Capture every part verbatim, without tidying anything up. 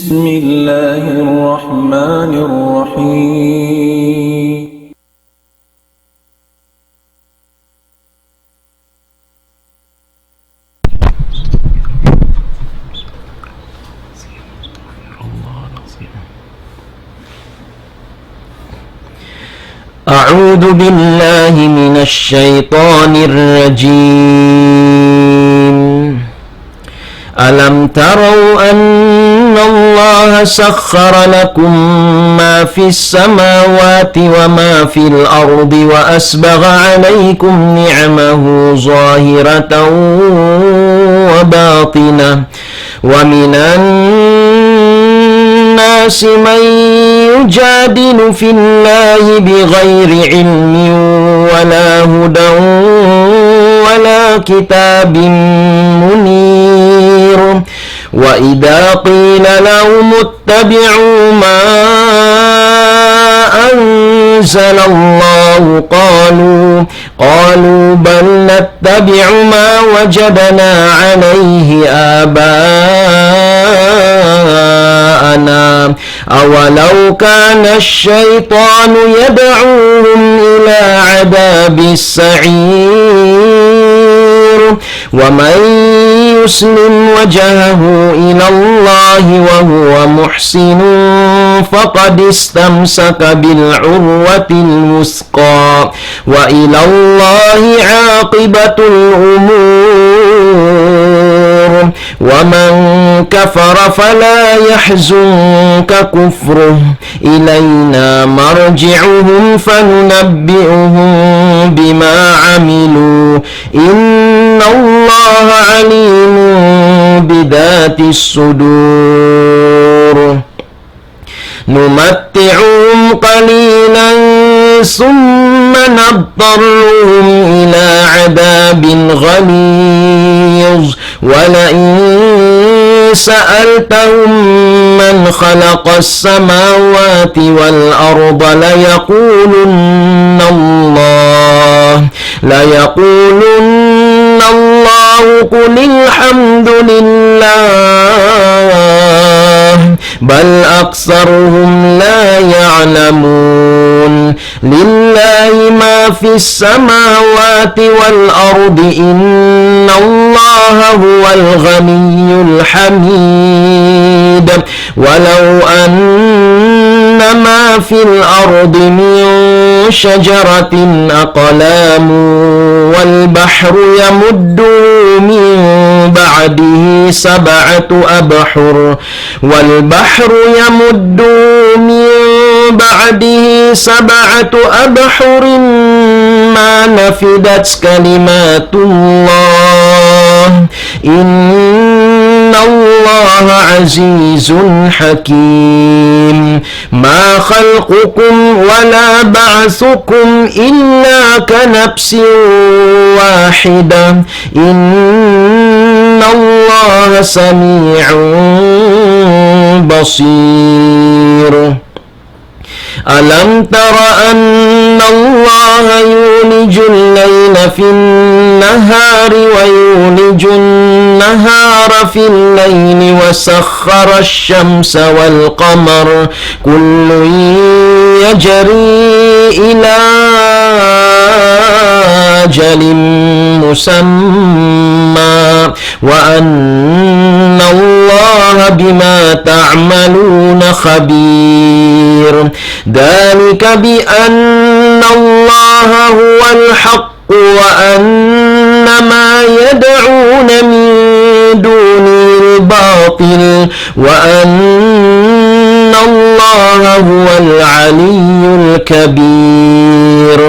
بسم الله الرحمن الرحيم. أعوذ بالله من الشيطان الرجيم. ألم تروا أن الله سخر لكم ما في السماوات وما في الأرض وأسبغ عليكم نعمه ظاهرة وباطنة ومن الناس من يجادل في الله بغير علم ولا هدى ولا كتاب منير. وإذا قيل لهم اتبعوا ما أنزل الله قالوا قالوا بل نتبع ما وجدنا عليه آباءنا أولو كان الشيطان يدعوهم إلى عذاب السعير. ومن يسلم وجهه إلى الله وهو محسن فقد استمسك بالعروة الوثقى وإلى الله عاقبة الأمور. ومن كفر فلا يحزنك كفره إلينا مرجعهم فننبئهم بما عملوا إن الله عليم بذات الصدور. نمتعهم قليلا ثم نضطرهم إلى عذاب غليظ. ولئن سألتهم من خلق السماوات والأرض ليقولن الله، ليقولن الله قل الحمد لله بل أكثرهم لا يعلمون. لله ما في السماوات والأرض إن الله هو الغني الحميد. ولو أن ما في الأرض من شجرة أقلام والبحر يمده من بعده سبعة أبحر والبحر يمده من بعده سبعة أبحر ما نفدت كلمات الله إن الله عزيز حكيم. ما خلقكم ولا بعثكم إلا كنفس واحدة إن الله سميع بصير. ألم تر أن الله يولج الليل في النهار ويولج النهار في الليل وسخر الشمس والقمر كل يجري إلى أجل مسمى وأن الله بما تعملون خبير. ذلك بأن الله هو الحق وأن ما يدعون من دونه الباطل وأن الله هو العلي الكبير.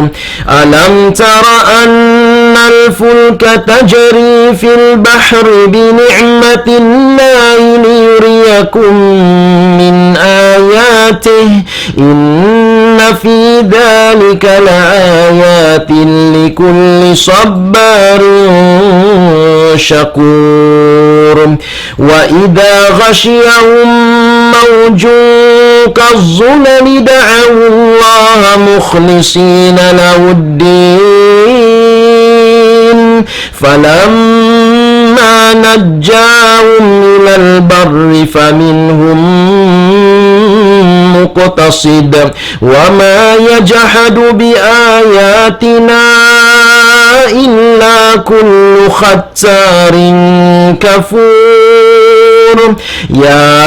ألم تر أن الفلك تجري في البحر بنعمة الله ليريكم من آياته إن في ذلك لآيات لكل صبار شكور. وإذا غشيهم موج كالظلل دعوا الله مخلصين له الدين فلما نجاهم إلى البر فمنهم مقتصد. وما يجحد بآياتنا إلا كل ختار كفور. يا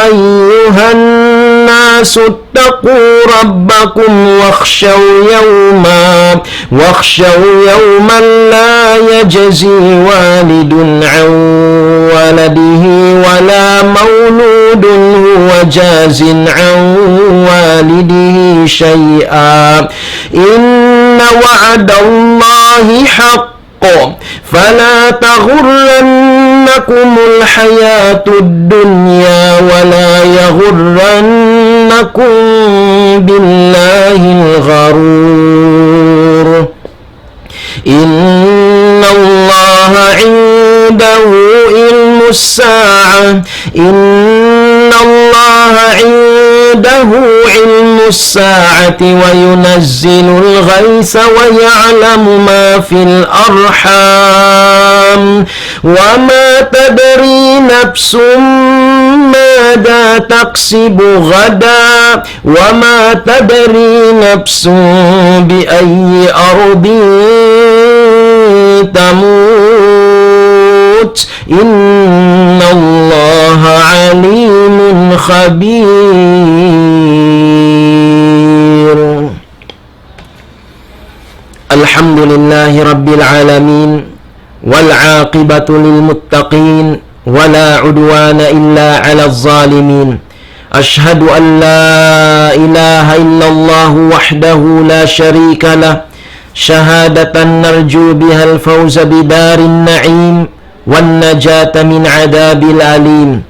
أيها الناس اتقوا ربكم واخشوا يوما، واخشوا يوما لا يجزي والد عن ولده ولا مولود هو جاز عن والده شيئا، إن وعد الله حق، فلا تغرنكم الحياة الدنيا ولا يغرنكم بالله الغرور. إن الله عنده علم الساعة، إن الله عنده علم الساعة وينزل الغيث ويعلم ما في الأرحام، وما تدري نفس ماذا تكسب غدا، وما تدري نفس بأي أرض تموت، إن الله عليم خبير. الحمد لله رب العالمين، والعاقبة للمتقين، ولا عدوان إلا على الظالمين. أشهد أن لا إله إلا الله وحده لا شريك له، شهادة نرجو بها الفوز بدار النعيم والنجاة من عذاب الأليم.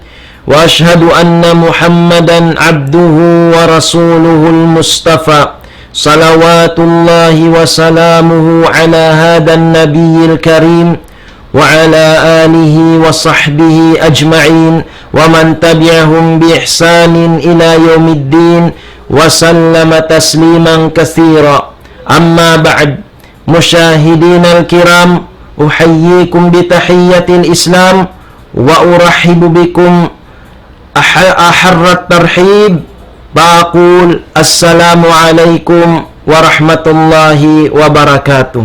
وأشهد أن محمدا عبده ورسوله المصطفى، صلوات الله وسلامه على هذا النبي الكريم وعلى آله وصحبه أجمعين ومن تبعهم بإحسان إلى يوم الدين وسلم تسليما كثيرا. أما بعد، مشاهدينا الكرام، أحييكم بتحية الإسلام وأرحب بكم أح-، أحر الترحيب، فأقول: السلام عليكم ورحمة الله وبركاته.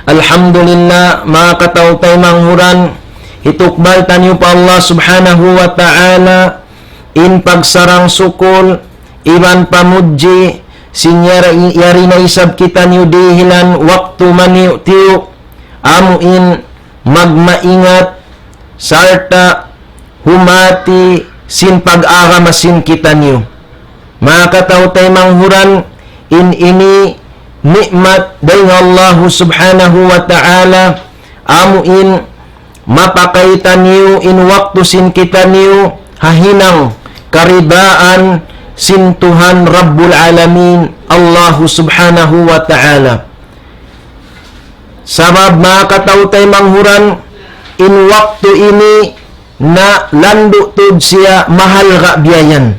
Alhamdulillah, manga kataw-taymanghuran, hitukbal taniyu pa Allah Subhanahu wa Ta'ala in pagsarang-sukul iban pamudji, sin yari, yari na isab kitaniyu dihilan waktu maniyu'-tiyu', amu in magmaingat sarta' humati sin pag-agama sin kitaniyu. Manga kataw-taymanghuran, in ini ni'mat dayn ha Allahu Subhanahu wa Ta'ala, amu in mapakay taniyu in waktu sin kitaniyu ha hinang karidaan sin Tuhan Rabbul Alamin, Allahu Subhanahu wa Ta'ala. Sabab manga kataw-taymanghuran, in waktu ini na landu' tuud siya mahalga' biya' yan.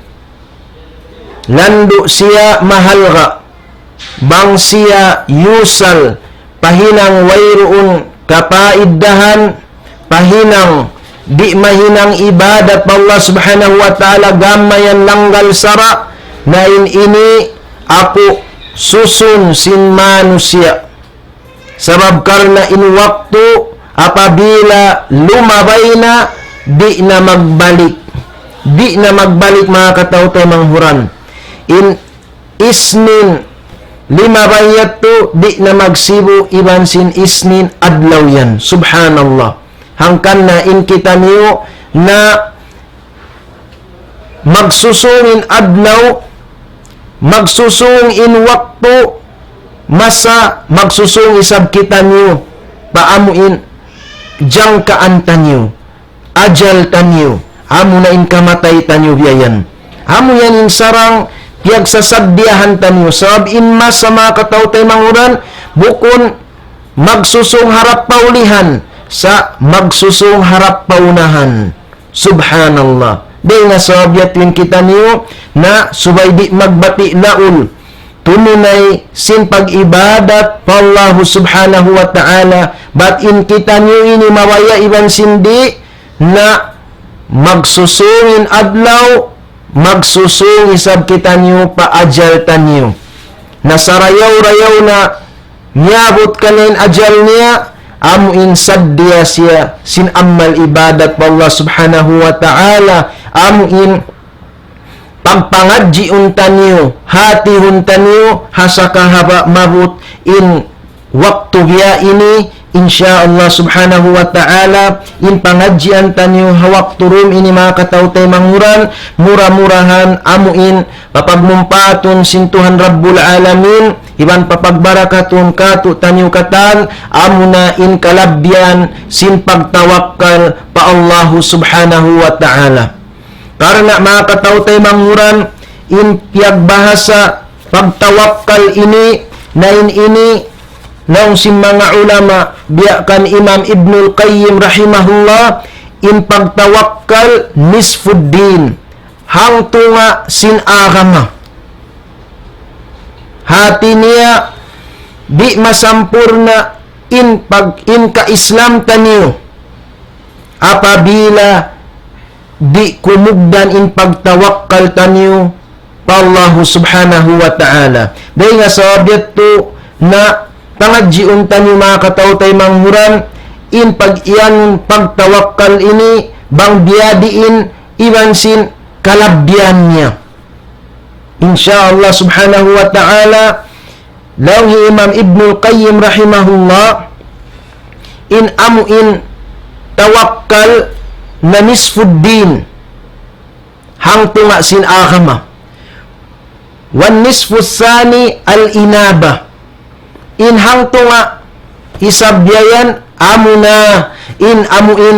Landu' siya mahalga'. Bang siya yusal pa hinang wayruun kapaiddahan, pa hinang di' mahinang ibadat pa Allah Subhanahu wa Ta'ala, gam mayan langgal sara', na in ini aku susun sin manusiya'. Sabab karna' in waktu apabila lumabay na, di' na magbalik. Di' na magbalik, manga kataw-taymanghuran. In Isnin limabay yadtu, di' na magsibu' iban sin Isnin adlaw yan. Subhanallah. Hangkan na in kitaniyu na magsusung in adlaw, magsusung in waktu, masa magsusung isab kitaniyu pa amu in jangkaan taniyu, ajal taniyu, amu na in kamatay taniyu biya' yan. Amu yan in sarang piyagsasaddiyahan taniyu. Sabab in masa, manga kataw-taymanghuran, bukun magsusung harap pa ulihan, sa' magsusung harap pa unahan. Subhanallah. Dayn ha sabab yadtu in kitaniyu na subay di' magbati' laul, tumunay sin pag-ibadat pa Allahu Subhanahu wa Ta'ala, bat in kitaniyu ini mabaya' iban sin di', na magsusung in adlaw, magsusung isab kitaniyu pa ajal taniyu. Na sarayaw-rayaw na miyabut kaniya in ajal niya, amu in saddiya siya sin amal ibadat pa Allah Subhanahu wa Ta'ala, amu in pagpangadjiun taniyu, hatihun taniyu, ha saka ha ba mabut in waktu biya' ini, insya Allah Subhanahu wa Ta'ala, in pangadjian taniyu ha waktu dum ini, manga kataw-taymanghuran, mura-murahan amu in papagmumpaatun sin Tuhan Rabbul Alamin, iban papagbarakatun kātu'niyu katan, amuna in kalabbihan sin pagtawakkal pa Allahu Subhanahu wa Ta'ala. Karna' manga kataw-taymanghuran, in piyagbahasa pagtawakkal ini, na in ini, laung sin manga ulama, biya' kan Imam Ibnul Qayyim rahimahullah, in pagtawakkal nisfuddin, hangtunga' sin agama. Hati niya, di' masampurna' in pag-, in ka-Islam taniyu apabila di' kumugdan in pagtawakkal taniyu pa Allahu Subhanahu wa Ta'ala. Dayn ha sabab yadtu na pangadjiun taniyu, manga kataw-taymanghuran, in pag-iyanun pagtawakkal ini bang biya' diin iban sin kalabbihan niya. Insya Allah Subhanahu wa Ta'ala, laung hi Imam Ibnul Qayyim rahimahullah, in amu in tawakkal na nisfuddin, hangtunga' sin agama. Wan nisfu thani al-inaba. In hangtunga' isab biya' yan, amuna in amu in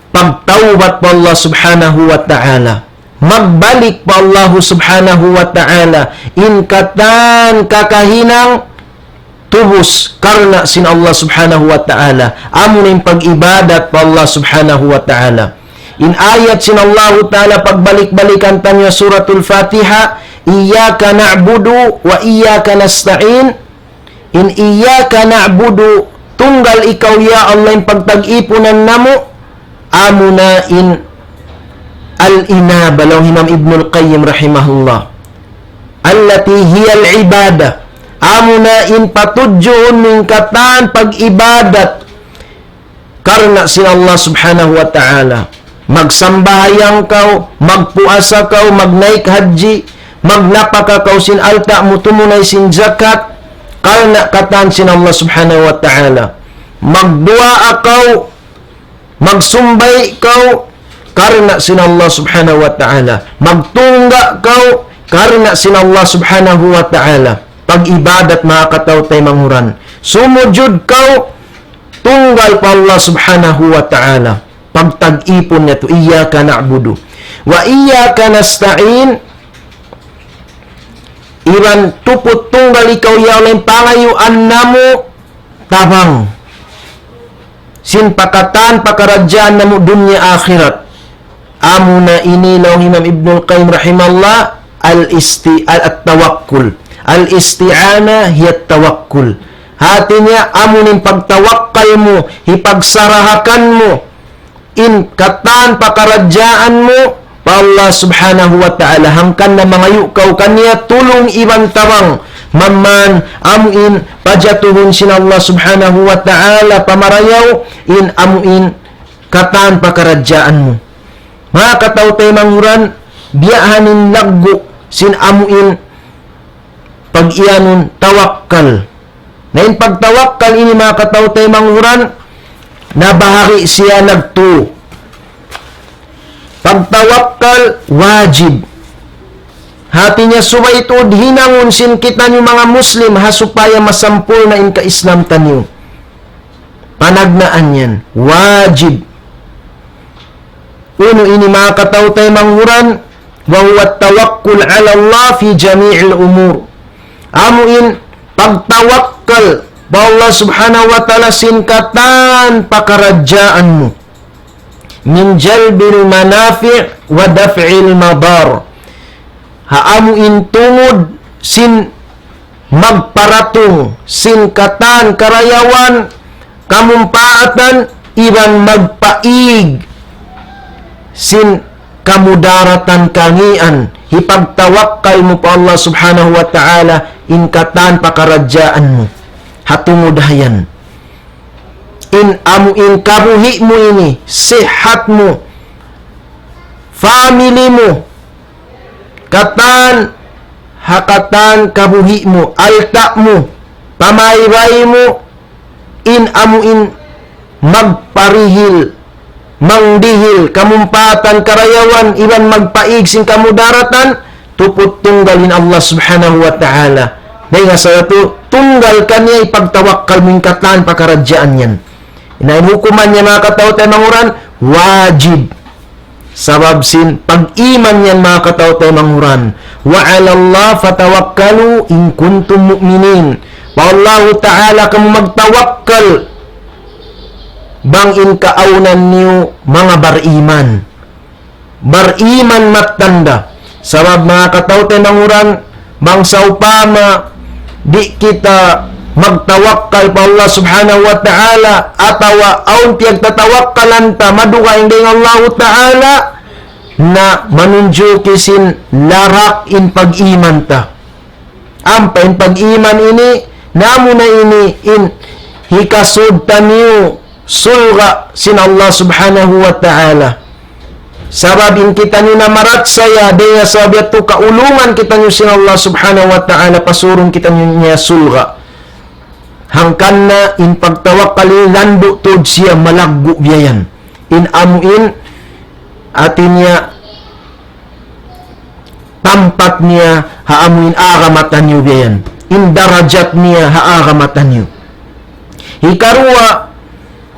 pagtawbat pa Allah Subhanahu wa Ta'ala. Magbalik pa Allah Subhanahu wa Ta'ala. In katan kakahinang tubus karna' sin Allah Subhanahu wa Ta'ala. Amuna in pag-ibadat pa Allah Subhanahu wa Ta'ala. In ayat sin Allah Ta'ala pagbalik-balikan taniyu Suratul Fatiha, إياك نعبد وإياك نستعين. In إياك نعبد, tunggal ikaw ya Allah in pagtag-ipunan namu', amuna in al-inaba, laung Imam Ibnul Qayyim rahimahullah. التي هي العبادة. Amuna in patudjuhun in katan pag-ibadat karna' sin Allah Subhanahu wa Ta'ala. Magsambahayang kaw, magpuasa kaw, magnaik hajji, magnapaka kaw sin alta' mu, tumunay sin jakat, karna' katan sin Allah Subhanahu wa Ta'ala. Magduwaa kaw, magsumbay kaw, karna' sin Allah Subhanahu wa Ta'ala. Magtungga' kaw, karna' sin Allah Subhanahu wa Ta'ala. Pag-ibadat, manga kataw-taymanghuran. Sumujud kaw, tunggal pa Allah Subhanahu wa Ta'ala. Pagtag-ipun niya tu, إياك نعبد وإياك نستعين. Iban tuput tunggal ikaw ya Allah in pangayuan namu' tabang sin pa katan pakaradjaan namu' dunya akhirat. Amuna ini laung Imam Ibnul Qayyim rahimahullah, al-isti-, al-, at-tawakkul. Al-isti'ana hiya at-tawakkul. Hati niya, amu in pagtawakkal mu, hipagsarahakan mu in katan pakaradjaan mu pa Allah Subhanahu wa Ta'ala. Hangkan na mangayu' kaw kaniya tulung iban tabang. Mamman amu in pajatuhun sin Allah Subhanahu wa Ta'ala pamarayaw in amu in katan pakaradjaan mu. Manga kataw-taymanghuran, biya' ha yan in laggu' sin amu in pag-iyanun tawakkal. Na in pagtawakkal ini, manga kataw-taymanghuran, nabahagi' siya nagtū. Pagtawakkal wajib. Hati niya subay tuud hinangun sin kitaniyu manga Muslim ha supaya masampurna' in ka-Islam taniyu. Panagnaan yan. Wajib. Unu ini, manga kataw-taymanghuran, وهو التوكل على الله في جميع الأمور. Amu in pagtawakkal pa Allah Subhanahu wa Ta'ala sin katan pakaradjaan mu. من جلب المنافع ودفع المضار. Ha amu in tungud sin magparatung sin katan karayawan, kamumpaatan, iban magpaig sin kamudaratan kangīan, hipagtawakkal mu pa Allah Subhanahu wa Ta'ala, in katan pakaradjaan mu. Ha tungud ha yan. In amu in kabuhi' mu ini, sihat mu, family mu, katan, ha katan kabuhi' mu, alta' mu, pamaybay mu, in amu in magparihil, mangdihil, kamumpaatan karayawan, iban magpaig sin kamudaratan, tuput tunggal in Allah Subhanahu wa Ta'ala. Dayn ha sabab yadtu, tunggal kaniya hipagtawakkal mu in katan pakaradjaan yan. Na in hukuman niya manga kataw-taymanghuran, wajib. Sabab sin pag-iman yan manga kataw-taymanghuran. وعلى الله فتوكلوا إن كنتم مؤمنين. Pa Allahu Ta'ala kamu magtawakkal bang in kaawnan niyu manga bariman. Bariman mattan da. Sabab manga kataw-taymanghuran, bang sawpama di' kita magtawakkal pa Allah Subhanahu wa Ta'ala, atawa awn piyagtatawakkalan ta madugaing dayn ha Allahu Ta'ala, na manunjuki sin larak in pag-iman ta. Ampa in pag-iman ini, na amuna ini in hikasud taniyu surga' sin Allah Subhanahu wa Ta'ala. Sabab in kitaniyu namarachaya, dayn ha sabab yadtu kaulungan kitaniyu sin Allah Subhanahu wa Ta'ala, pasurun kitaniyu niya surga'. Hangkan na in pagtawakkal ini landu' tuud siya malaggu' biya' yan. In amu in, hati niya, tampat niya ha amu in agama taniyu biya' yan. In darajat niya ha agama taniyu. Hikaruwa,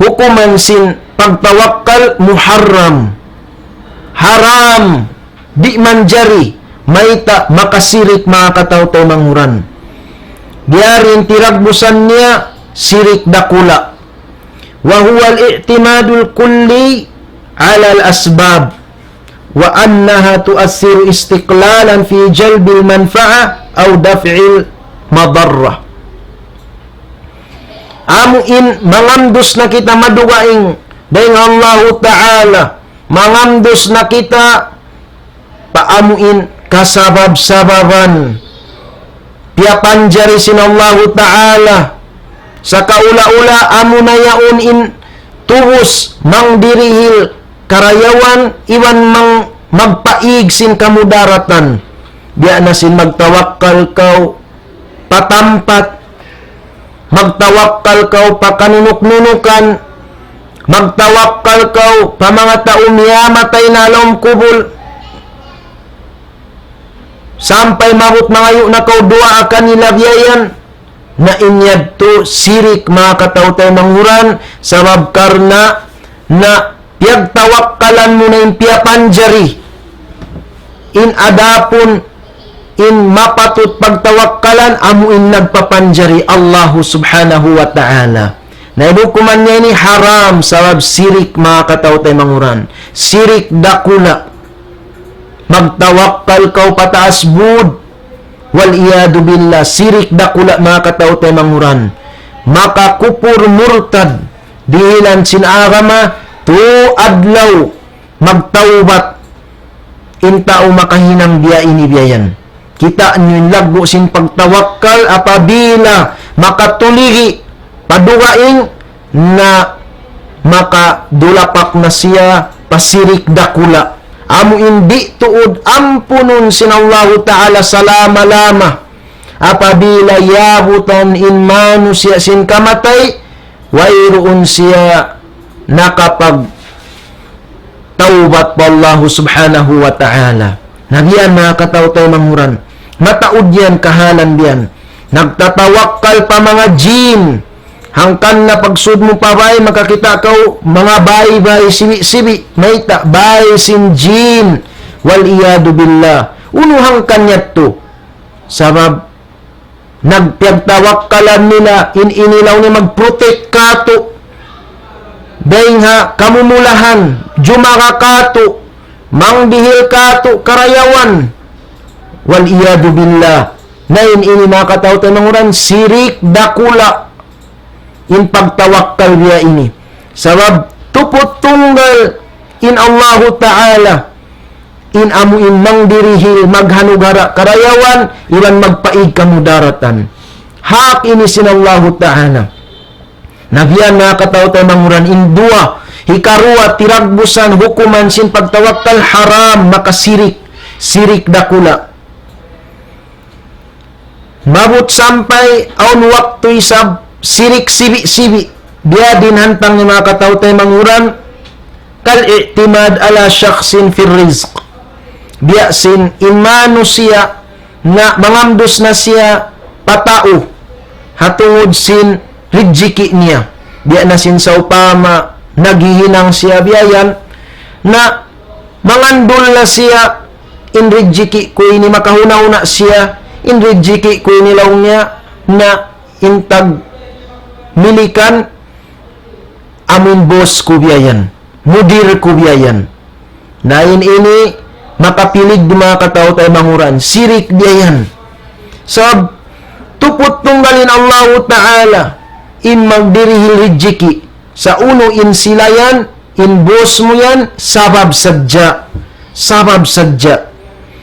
hukuman sin pagtawakkal muharram. Haram. Di' manjari. Mayta'? Makasirik manga kataw-taymanghuran. Diyari in tiragbusan niya, sirik dakula'. وهو الاعتماد الكلي على الأسباب وأنها تؤثر استقلالا في جلب المنفعة أو دفع المضرة. Amu in mangandus na kita madugaing dayn ha Allahu Ta'ala, mangandus na kita pa amu in kasabab-sababan piyapanjari sin Allahu Ta'ala. Sakaula-ula amuna yaun in tubus mangdirihil karayawan iban mang-, magpaig sin kamudaratan. Biya' na sin magtawakkal kaw pa tampat, magtawakkal kaw pa kanunuk-nunukan, magtawakkal kaw pa manga tau miyamatay na ha lawm kubul, sampay maabut mangayu' na kaw duwaa kanila biya' yan, na in yadtu sirik manga kataw-taymanghuran, sabab karna' na piyagtawakkalan mu na in piyapanjari. In adapun in mapatut pagtawakkalan, amu in nagpapanjari, Allahu Subhanahu wa Ta'ala. Na in hukuman niya ini haram, sabab sirik manga kataw-taymanghuran. Sirik dakula'. Magtawakkal kaw pa taas bud. والعياذ بالله, sirik dakula' manga kataw-taymanghuran. Makakupur murtad, dihilan sin agama, tū adlaw magtawbat in tau makahinang biya' ini biya' yan. Kita' niyu in laggu' sin pagtawakkal apabila makatuligi pa dugaing na makadulapak na siya pa sirik dakula'. Amu in di' tuud ampunun sin Allahu Ta'ala salama-lama. Apabila yabutan in manusiya' sin kamatay, wayruun siya nakapagtawbat pa Allahu Subhanahu wa Ta'ala. Na biya' yan manga kataw-taymanghuran. Mataud yan kahalan biya' yan. Nagtatawakkal pa manga jin. Hangkan na pagsud mu pa bay, makakita' kaw manga bay-bay, sibi'-sibi', mayta', bay sin jin. والعياذ بالله. Unu hangkan yadtu? Sabab nagpiyagtawakkalan nila in ini laung niya mag-protect kātu' dayn ha kamumulahan, jumaga kātu', mangdihil kātu' karayawan. والعياذ بالله. Na in ini manga kataw-taymanghuran, sirik dakula' in pagtawakkal biya' ini. Sabab tuput tunggal in Allahu Ta'ala, in amu in mangdirihil, maghanugara karayawan, iban magpaig kamudaratan. Hak ini sin Allahu Ta'ala. Na biya' na kataw-taymanghuran in duwa, hikaruwa, tiragbusan hukuman sin pagtawakkal haram, makasirik, sirik dakula'. Maabut sampay awn waktu isab sirik sibi'-sibi'. Biya' diin hantang niya manga kataw-taymanghuran, كالاعتماد على شخص في الرزق. Biya' sin in manusiya' na mangandus na siya pa tau ha tungud sin rijiki' niya. Biya' na sin sawpama naghihinang siya biya' yan, na mangandul na siya, in rijiki' ku ini, makahuna-huna siya, in rijiki' ku ini laung niya, na in tagmilikan amu in boss ku biya' yan, mudir ku biya' yan. Na in ini makapilig di' manga kataw-taymanghuran, sirik biya' yan. Sabab tuput tunggal in Allahu Ta'ala in magdirihil rijiki'. Sa' unu in sila yan, in boss mu yan, sabab sadja. Sabab sadja.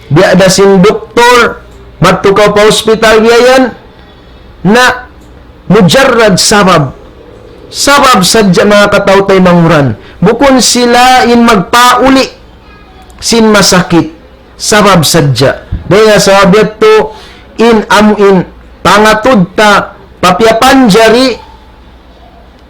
Biya' da sin doktor, madtu kaw pa hospital biya' yan, na mujarrad sabab. Sabab sadja manga kataw-taymanghuran. Bukun sila in magpauli' sin masakit. Sabab sadja. Dayn ha sabab yadtu in amu in pangatud ta pa piyapanjari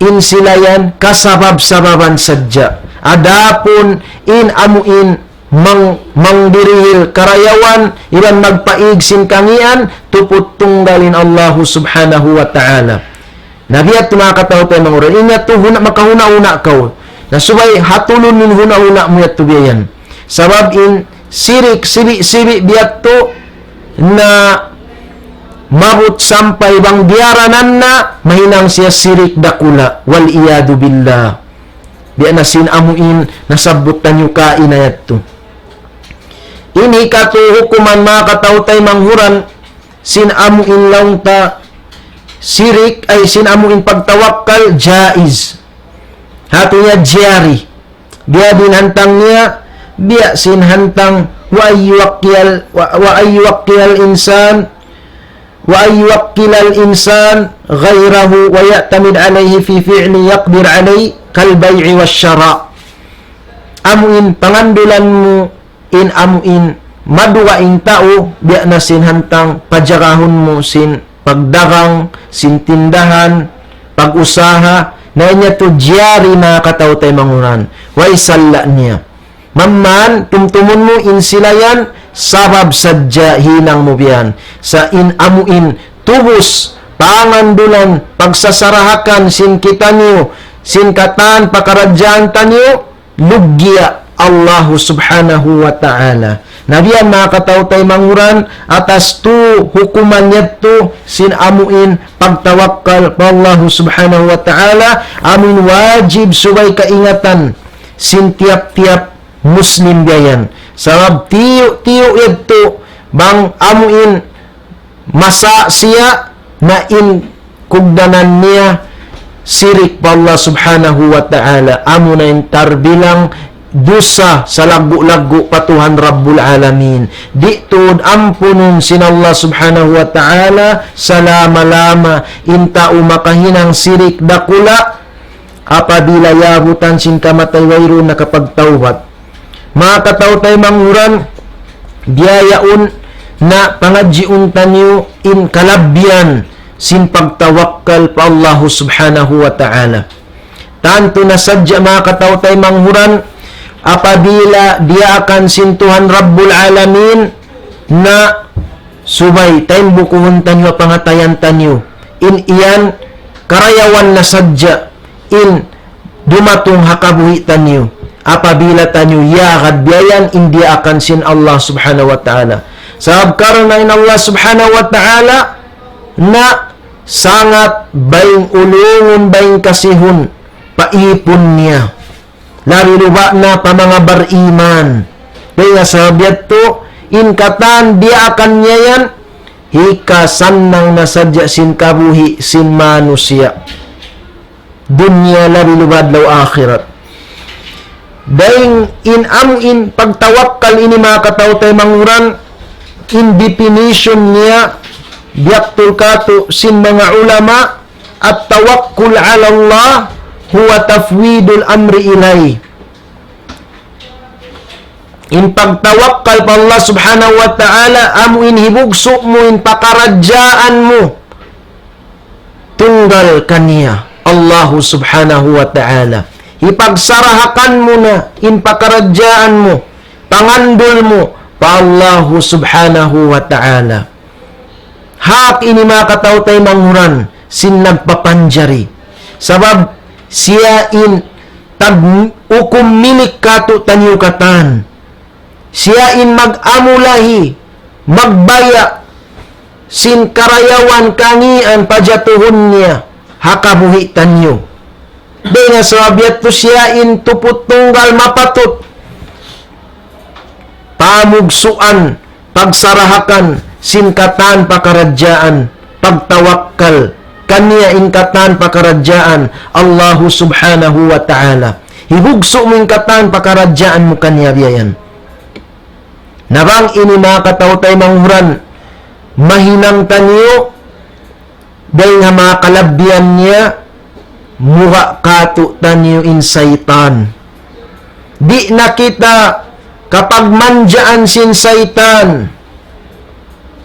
in sila yan kasabab-sababan sadja. Adapun in amu in mang-, mangdirihil karayawan, iban magpaig sin kangīan, tuput tunggal in Allahu Subhanahu wa Ta'ala. Na biya' yadtu manga kataw-taymanghuran, in yadtu huna-, makahuna-huna kaw. Na subay hatulun in huna-huna mu yadtu biya' yan. Sabab in sirik sibi'-sibi' biya' yadtu na maabut sampay bang diyaranan na, mahinang siya sirik dakula'. والعياذ بالله. Biya' na sin amu in nasabbut taniyu kaina yadtu. Ini katu' hukuman manga kataw-taymanghuran sin amu in laung ta sirik, ay sin amu in pagtawakkal jaiz. Hāti niya jari. Biya' diin hantang niya, biya' sin hantang وأن يوكل، و، وأن يوكل الإنسان، وأن يوكل الإنسان غيره ويعتمد عليه في فعل يقدر عليه كالبيع والشراء. Amu in pangandulan mu in amu in madugaing tau, biya' na sin hantang pajarahun mu sin pagdagang, sin tindahan, pag-usaha, na in yadtu jari manga kataw-taymanghuran. Way salla' niya. Mamman, tumtumun mu in sila yan, sabab sadja hinang mu biya' yan. Sa' in amu in tubus, pangandulan, pagsasarahakan sin kitaniyu, sin katan pakaradjaan taniyu, luggiya Allahu Subhanahu wa Ta'ala. Na biya' yan manga kataw-taymanghuran, atas tu hukuman yadtu sin amu in pagtawakkal pa Allahu Subhanahu wa Ta'ala, amu in wajib subay kaingatan sin tiyap-tiyap Muslim biya' yan. Sabab tiyu'-tiyu' yadtu bang amu in masa siya na in kugdanan niya sirik pa Allah Subhanahu wa Ta'ala. Amu na in tarbilang dusa salaggu'-laggu' pa Tuhan Rabbul Alamin. Di' tuud ampunun sin Allah Subhanahu wa Ta'ala salama-lama in tau makahinang sirik dakula', apabila yaabutan sin kamatay wayruun nakapagtawbat. Manga kataw-taymanghuran, biya' yaun na pangadjiun taniyu in kalabbihan sin pagtawakkal pa Allahu Subhanahu wa Ta'ala. Tantu na sadja manga kataw-taymanghuran, apabila diyaakan sin Tuhan Rabbul Alamin na subay, taymbukuhun taniyu pangatayan taniyu. In yan, karayawan na sadja in dumatung ha kabuhi' taniyu. Apabila taniyu iyagad biya' yan in diyaakan sin Allah Subhanahu wa Ta'ala. Sabab karna' in Allah Subhanahu wa Ta'ala na sangat baying ulungun, baying kasihun pa īpun niya. Labi luba' na pa manga bariman. Dayn ha sabab yadtu, in katan diyaakan niya yan, hikasannang na sadja sin kabuhi' sin manusiya'. dunya labi lubad law akhirat. Dayn in amu in pagtawakkal ini manga kataw-taymanghuran, in definition niya, biyaktul katu' sin manga ulama, التوكل على الله هو تفويض الأمر إليه. In pagtawakkal pa Allah Subhanahu wa Ta'ala, amu in hibugsu' mu in pakaradjaan mu tunggal kaniya, Allahu Subhanahu wa Ta'ala. Hipagsarahakan mu na in pakaradjaan mu, pangandul mu pa Allahu Subhanahu wa Ta'ala. Hak ini manga kataw-taymanghuran sin nagpapanjari. Sabab siya in tag-, hukum milik katu'taniyu katan. Siya in mag-amulahi, magbaya' sin karayawan kangīan pajatuhun niya ha kabuhi'taniyu. Dayn ha sabab yadtu siya in tuput tunggal mapatut pamugsuan, pagsarahakan sin katan pakaradjaan, pagtawakkal kaniya in katan pakaradjaan, Allahu Subhanahu wa Ta'ala. Hibugsu' mu in katan pakaradjaan mu kaniya biya' yan. Na bang ini manga kataw-taymanghuran, mahinang taniyu, dayn ha manga kalabihan niya, muga' katu'taniyu in saytan. Di' na kita kapagmanjaan sin saytan.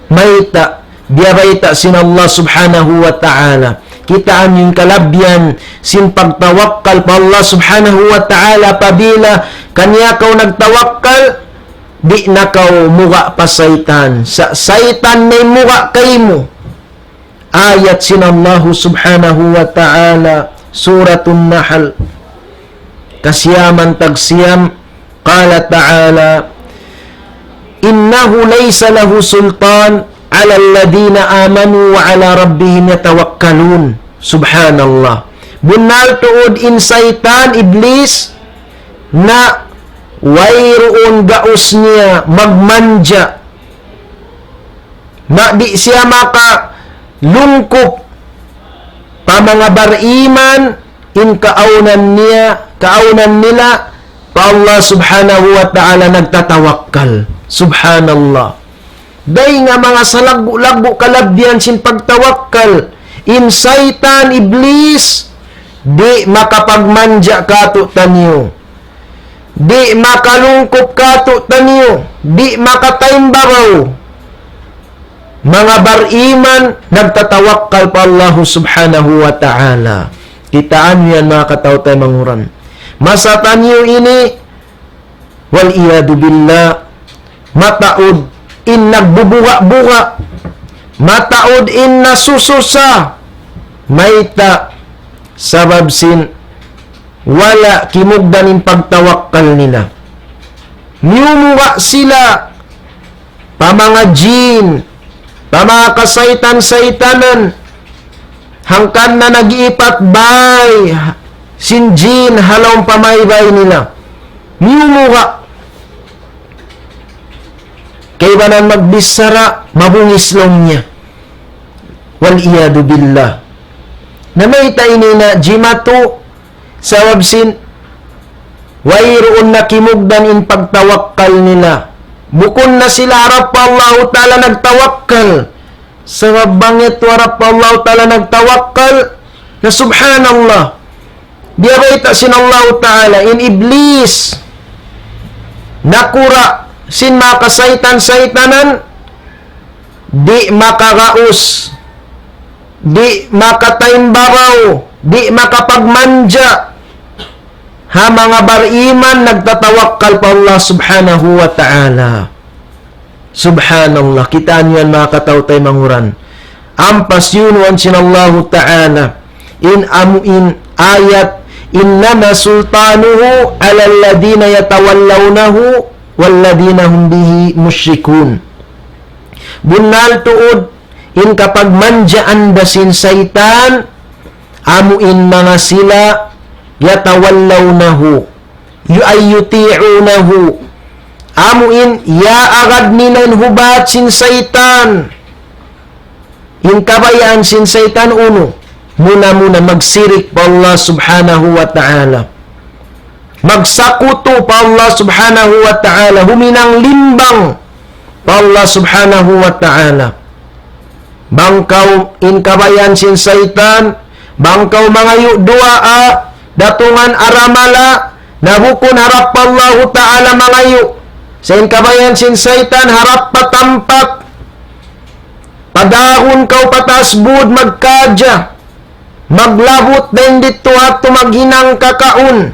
Mayta', biya' bayta' sin Allah Subhanahu wa Ta'ala. Kitaa niyu in kalabihan sin pagtawakkal pa Allah Subhanahu wa Ta'ala, apabila kaniya kaw nagtawakkal, di' na kaw muga' pa saytan. Sa-, saytan na in muga' kaymu. Ayat sin Allahu Subhanahu wa Ta'ala, Suratun Nahl, kasiyaman tagsiyam, qala ta'ala, إنه ليس له سلطان على الذين آمنوا وعلى ربهم يتوكلون. Subhanallah. Bunnal tuud in saytan, iblis, na wayruun gaus niya magmanja. Na di' siya makalungkup pa manga bariman in kaawnan niya, kaawnan nila pa Allah Subhanahu wa Ta'ala nagtatawakkal. Subhanallah. Dayn ha manga salaggu'-laggu' kalabihan sin pagtawakkal, in saytan, iblis, di' makapagmanja katu'taniyu. Di' makalungkup katu'taniyu, di' makataimbabaw. Manga bariman nagtatawakkal pa Allahu Subhanahu wa Ta'ala. Kitaa niyu yan, manga kataw-taymanghuran. Masa taniyu ini, wal iyadu billah, mataud in nagbubuga-buga, mataud in nasususa, mayta', sabab sin wala' kimugdan in pagtawakkal nila. Miyumuga' sila pa manga jin, pa manga kasaytan-saytanan, hangkan na nag-iipat bay sin jin ha lawm pamaybay nila. Miyumuga'. Kaibanan magbichara, mabungis laung niya. Wal iyadu billah. Na mayta' ini na jimatu, sabab sin wayruun na kimugdan in pagtawakkal nila. Bukun na sila harap pa Allahu Ta'ala nagtawakkal. Sabab bang yadtu harap pa Allahu Ta'ala nagtawakkal, na subhanallah. Biya' bayta' sin Allahu Ta'ala, in iblis, nakura' sin manga kasaytan-saytanan, di' makagaus, di' makataimbabaw, di' makapagmanja ha manga bariman nagtatawakkal pa Allah Subhanahu wa Ta'ala. Subhanallah, kitaa niyu yan, manga kataw-taymanghuran. Ampa siyunuan sin Allahu Ta'ala in amu in ayat, إنما سلطانه على الذين يتولونه والذين هم به مشركون. Bunnal tuud in kapagmanjaan da sin saytan, amu in manga sila يتولونه, yu-, أي يطيعونه. Amu in iyaagad nila in hubat sin saytan. In kabayaan sin saytan unu? Muna-muna magsirik pa Allah Subhanahu wa Ta'ala. Magsakutu pa Allah Subhanahu wa Ta'ala. Huminang limbang pa Allah Subhanahu wa Ta'ala. Bang kaw in kabayaan sin saytan, bang kaw mangayu' duwaa, datungan aramala, na bukun harap pa Allahu Ta'ala mangayu'. Sa' in kabayaan sin saytan, harap pa tampat. Padahun kaw pataas bud magkadja. Maglabut dayn didtu hādtu maghinang kakaun.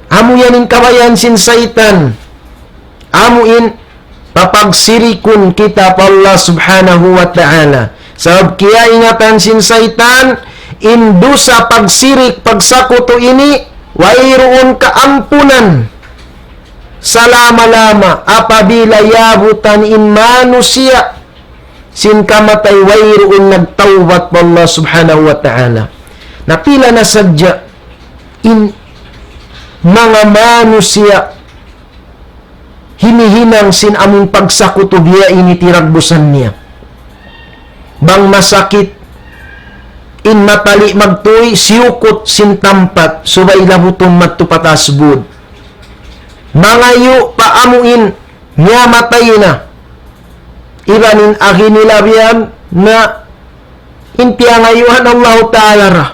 Amu yan in kabayaan sin saytan. Amu in papagsirikun kita pa Allah Subhanahu wa Ta'ala. Sabab kiyaingatan sin saytan, in dusa pagsirik, pagsakutu ini, wayruun kaampunan salama-lama apabila yabutan in manusiya' sin kamatay wayruun nagtawbat pa Allah Subhanahu wa Ta'ala. Na pila na sadja in manga manusiya' himihinang sin amun pagsakutu biya' ini tiragbusan niya. Bang masakit in matali magtuy, siyukut sin tampat, subay labutun madtu pataas bud. Mangayu' pa amu in miyamatay na. Iban in agi nila biyan na in piyangayuan Allahu Ta'ala ra.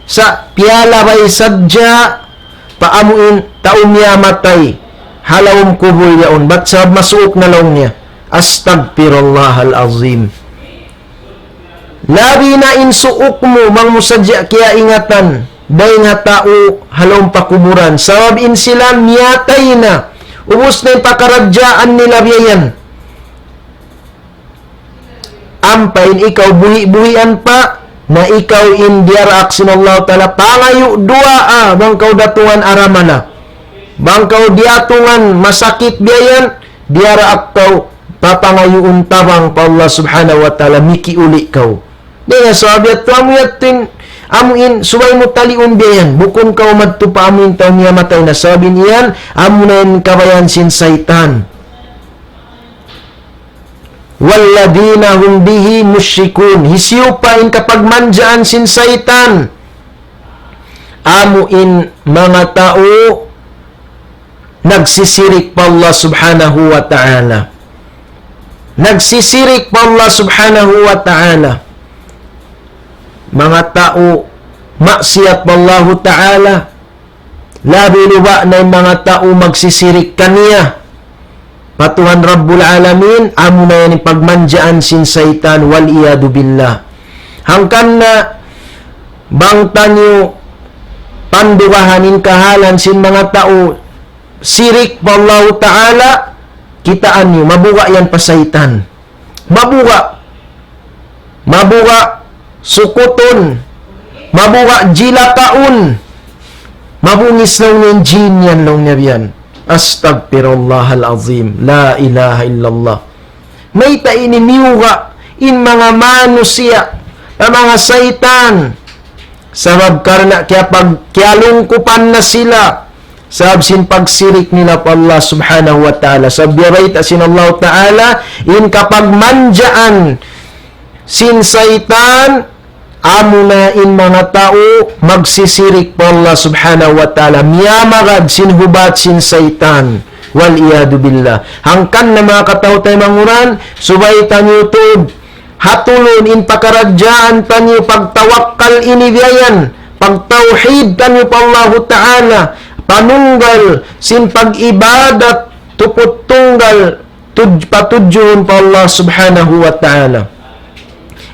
Sa' piyalabay sadja pa amu in tau miyamatay ha lawm kubul yaun. Bat sabab masuuk na laung niya. Astagfirullahal azim. Labi na in suuk mu, bang mu sadja kiyaingatan, dayn ha tau ha lawm pakuburan. Sabab in sila miyatay na. Ubus na in pakaradjaan nila biya' yan. Ampa in ikaw buhi'-buhian pa, na ikaw in diyaraak sin Allah Ta'ala, pangayu' duwaa, bang kaw datungan aramala. Bang kaw diyatungan masakit biya' yan, diyaraak kaw, papangayuun tabang pa Allah Subhanahu wa Ta'ala, mikiuli' kaw. Di' na sabab yadtu amu yadtu in, amu in, subay mu taliun biya' yan. Bukun kaw madtu pa amu in tau miyamatay na sabab in yan, amu na in kabayaan sin saytan. والذين هم به مشركون. Hisiyu pa in kapagmanjaan sin saytan? Amu in manga tau nagsisirik pa Allah Subhanahu wa Ta'ala. Nagsisirik pa Allah Subhanahu wa Ta'ala. Manga tau maksiyat pa Allahu Ta'ala. Labi luba na in manga tau magsisirik kaniya pa Tuhan Rabbul Alamin, amu na yan in pagmanjaan sin saytan, wal iyadu billah. Hangkan na bang taniyu pandugahan in kahalan sin manga tau sirik pa Allahu Ta'ala, kitaan niyu, mabuga' yan pa saytan. Mabuga'. Mabuga' sukutun. Mabuga' jilakaun. Mabungis laung niya in jin yan, laung niya biyan. Astagfirullahal azim. La ilaha illallah. Mayta' ini miyuga' in manga manusiya', in manga saytan. Sabab karna' kiyapag-, kiyalungkupan na sila. Sabab sin pagsirik nila pa Allah Subhanahu wa Ta'ala. Sabab biya' bayta' sin Allah Ta'ala, in kapagmanjaan sin saytan, amu na in manga tau magsisirik pa Allah Subhanahu wa Ta'ala. Miyamagad sin hubat sin saytan. Wal iyadu billah. Hangkan na manga kataw-taymanghuran, subay taniyu tuud hatulun in pakaradjaan taniyu pagtawakkal ini biya' yan, pagtawhid taniyu pa Allahu Ta'ala, panunggal sin pag-ibadat tuput tunggal tuj-, patudjuhun pa Allah Subhanahu wa Ta'ala.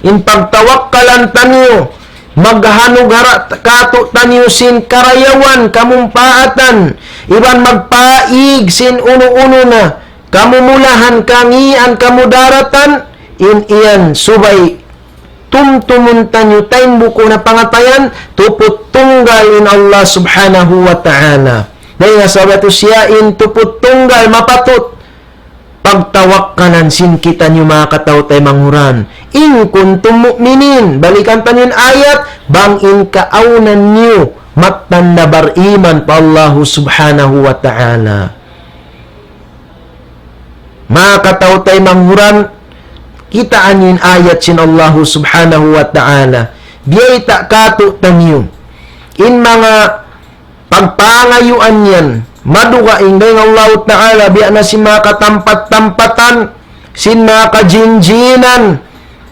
In pagtawakkalan taniyu, maghanug hara-, katu' taniyu sin karayawan, kamumpaatan, iban magpaig sin unu-unu na, kamumulahan, kangīan, kamudaratan, in iyan subay tumtumun taniyu, taymbuku na pangatayan, tuput tunggal in Allah Subhanahu wa Ta'ala. Dayn ha sabab yadtu siya in tuput tunggal mapatut pagtawakkalan sin kitaniyu manga kataw-taymanghuran. In kuntum mu'minin, balikan taniyu in ayat, bang in kaawnan niyu mattan na bariman pa Allahu Subhanahu wa Ta'ala. Manga kataw-taymanghuran, kitaa niyu in ayat sin Allahu Subhanahu wa Ta'ala. Biyayta' kātu'niyu in manga pagpangayuan yan, madugaing dayn ha Allahu Ta'ala, biya' na sin manga katampat-tampatan, sin manga kajin-jinan,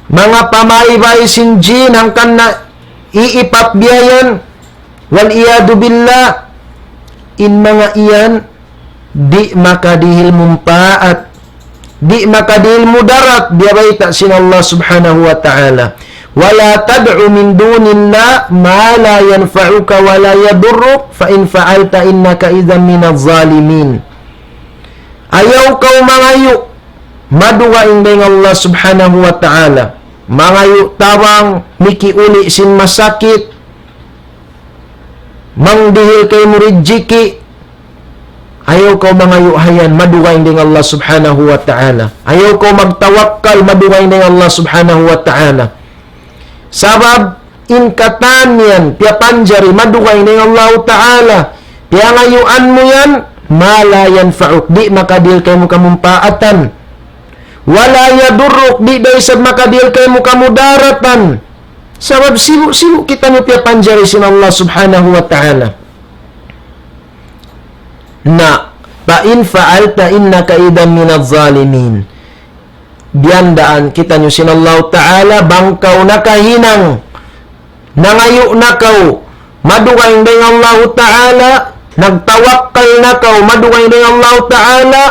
manga pamaybay sin jin, hangkan na iipat biya' yan, wal iyadhu billah, in manga yan, di' makadihil mumpaat, di' makadihil mudarat, biya' bayta' sin Allah Subhanahu wa Ta'ala. ولا تدع من دون الله ما لا ينفعك ولا يضرك فإن فعلت إنك إذا من الظالمين. Ayaw kaw mangayu', madugaing dayn ha Allah Subhanahu wa Ta'ala. Mangayu' tabang, mikiuli' sin masakit, mangdihil kaymu rijiki', ayaw kaw mangayu' hayan, madugaing dayn ha Allah Subhanahu wa Ta'ala. Ayaw kaw magtawakkal, madugaing dayn ha Allah Subhanahu wa Ta'ala. Sabab in katan yan, piyapanjari, madugaing dayn ha Allahu Ta'ala. Piyangayuan mu yan, ما لا ينفعك, di' makadihil kaymu kamumpaatan. ولا يضرك, di' da isab makadihil kaymu kamudaratan. Sabab sibu'-sibu' kitaniyu piyapanjari sin Allah Subhanahu wa Ta'ala. Na, فإن فعلت إنك إذا من الظالمين. Biyandaan kitaniyu sin Allah Ta'ala, bang kaw nakahinang, nangayu' na kaw, madugaing dayn ha Allah Ta'ala, nagtawakkal na kaw, madugaing dayn ha Allah Ta'ala,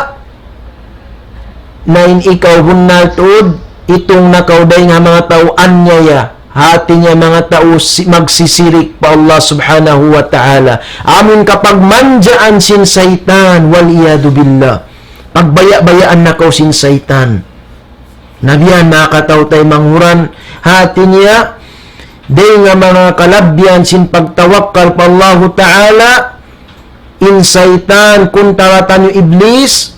na in ikaw bunnal tuud, itung na kaw dayn ha manga tau anyaya, hati niya manga tau si-, magsisirik pa Allah Subhanahu wa Ta'ala. Amu in kapagmanjaan sin saytan, wal iyadhu billah. Pagbaya'-bayaan na kaw sin saytan. Na biya' yan, manga kataw-taymanghuran, hati niya, dayn ha manga kalabbihan sin pagtawakkal pa Allahu Ta'ala, in saytan, kuntara taniyu Iblis,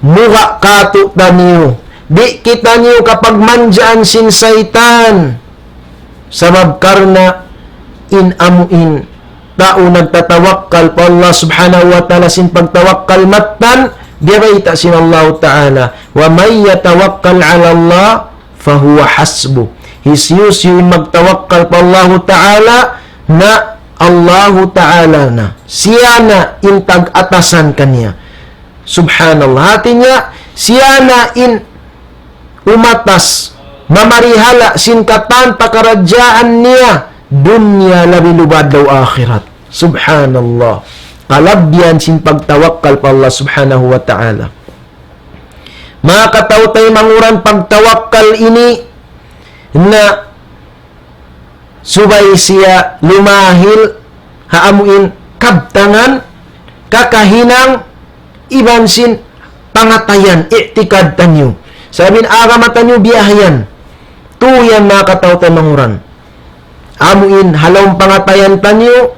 muga' kātu'niyu. Di' kitaniyu kapagmanjaan sin saytan. Sabab karna' in amu in tau nagtatawakkal pa Allah Subhanahu wa Ta'ala sin pagtawakkal mattan, biya' bayta' sin Allah Ta'ala, ومن يتوكل على الله فهو حسبه. Hisiyu-siyu in magtawakkal pa Allahu Ta'ala, na Allahu Ta'ala na. Siya na in tag-atasan kaniya. Subhanallah. Hati niya, siya na in umatas, mamarihala' sin katan pakaradjaan niya, dunya labi lubad daw akhirat. Subhanallah. Kalabbihan sin pagtawakkal pa Allah Subhanahu wa Ta'ala. Manga kataw-taymanghuran, pagtawakkal ini na subay siya lumahil ha amu in kabtangan, kakahinang, iban sin pangatayan, i'tikad taniyu. Sabab in agama taniyu biya' ha yan. Tuu yan, manga kataw-taymanghuran. Amu in ha lawm pangatayan taniyu,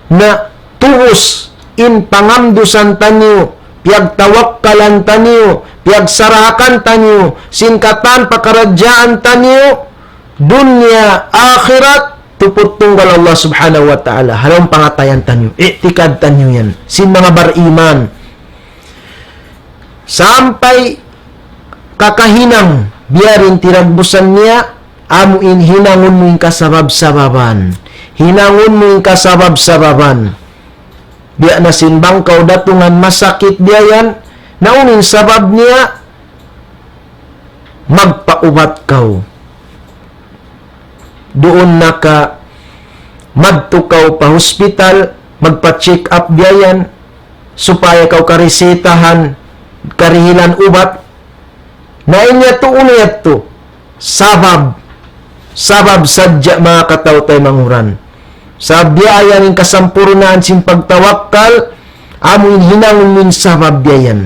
na tubus in pangamdusan taniyu, piyagtawakkalan taniyu, piyagsarahakan taniyu, sin katan pakaradjaan taniyu, dunya, akhirat, tuput tunggal Allah Subhanahu wa Ta'ala. Ha lawm pangatayan taniyu, i'tikad taniyu yan. Sin manga bariman. Sampay kakahinang, biya' diin tiragbusan niya, amu in hinangun mu in kasabab-sababan. Hinangun mu in kasabab-sababan. Biya' na sin bang kaw datungan masakit biya' yan, na unu in sabab niya, magpaubat kaw. Duun na ka madtu kaw pa hospital, magpa-check up biya' yan, supaya kaw karisitahan, karihilan ubat. Na in yadtu, unu yadtu? Sabab. Sabab sadja, manga kataw-taymanghuran. Sabab biya' yan in kasampurnaan sin pagtawakkal, amu in hinangun mu in sabab biya' yan.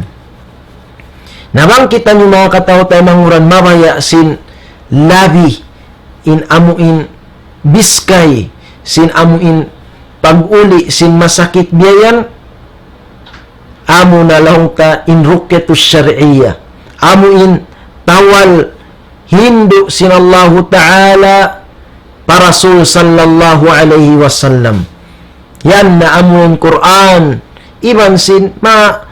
Na bang kitaniyu, manga kataw-taymanghuran, mabaya' sin labi in amu in biskay sin amu in pag-uli sin masakit biya' yan, amu na laung ta in ruqyatus shar'iyyah. Amu in tawal hindu' sin Allahu Ta'ala pa Rasul sallallahu alayhi wasallam. Yan na amu in Qur'an, iban sin ma-,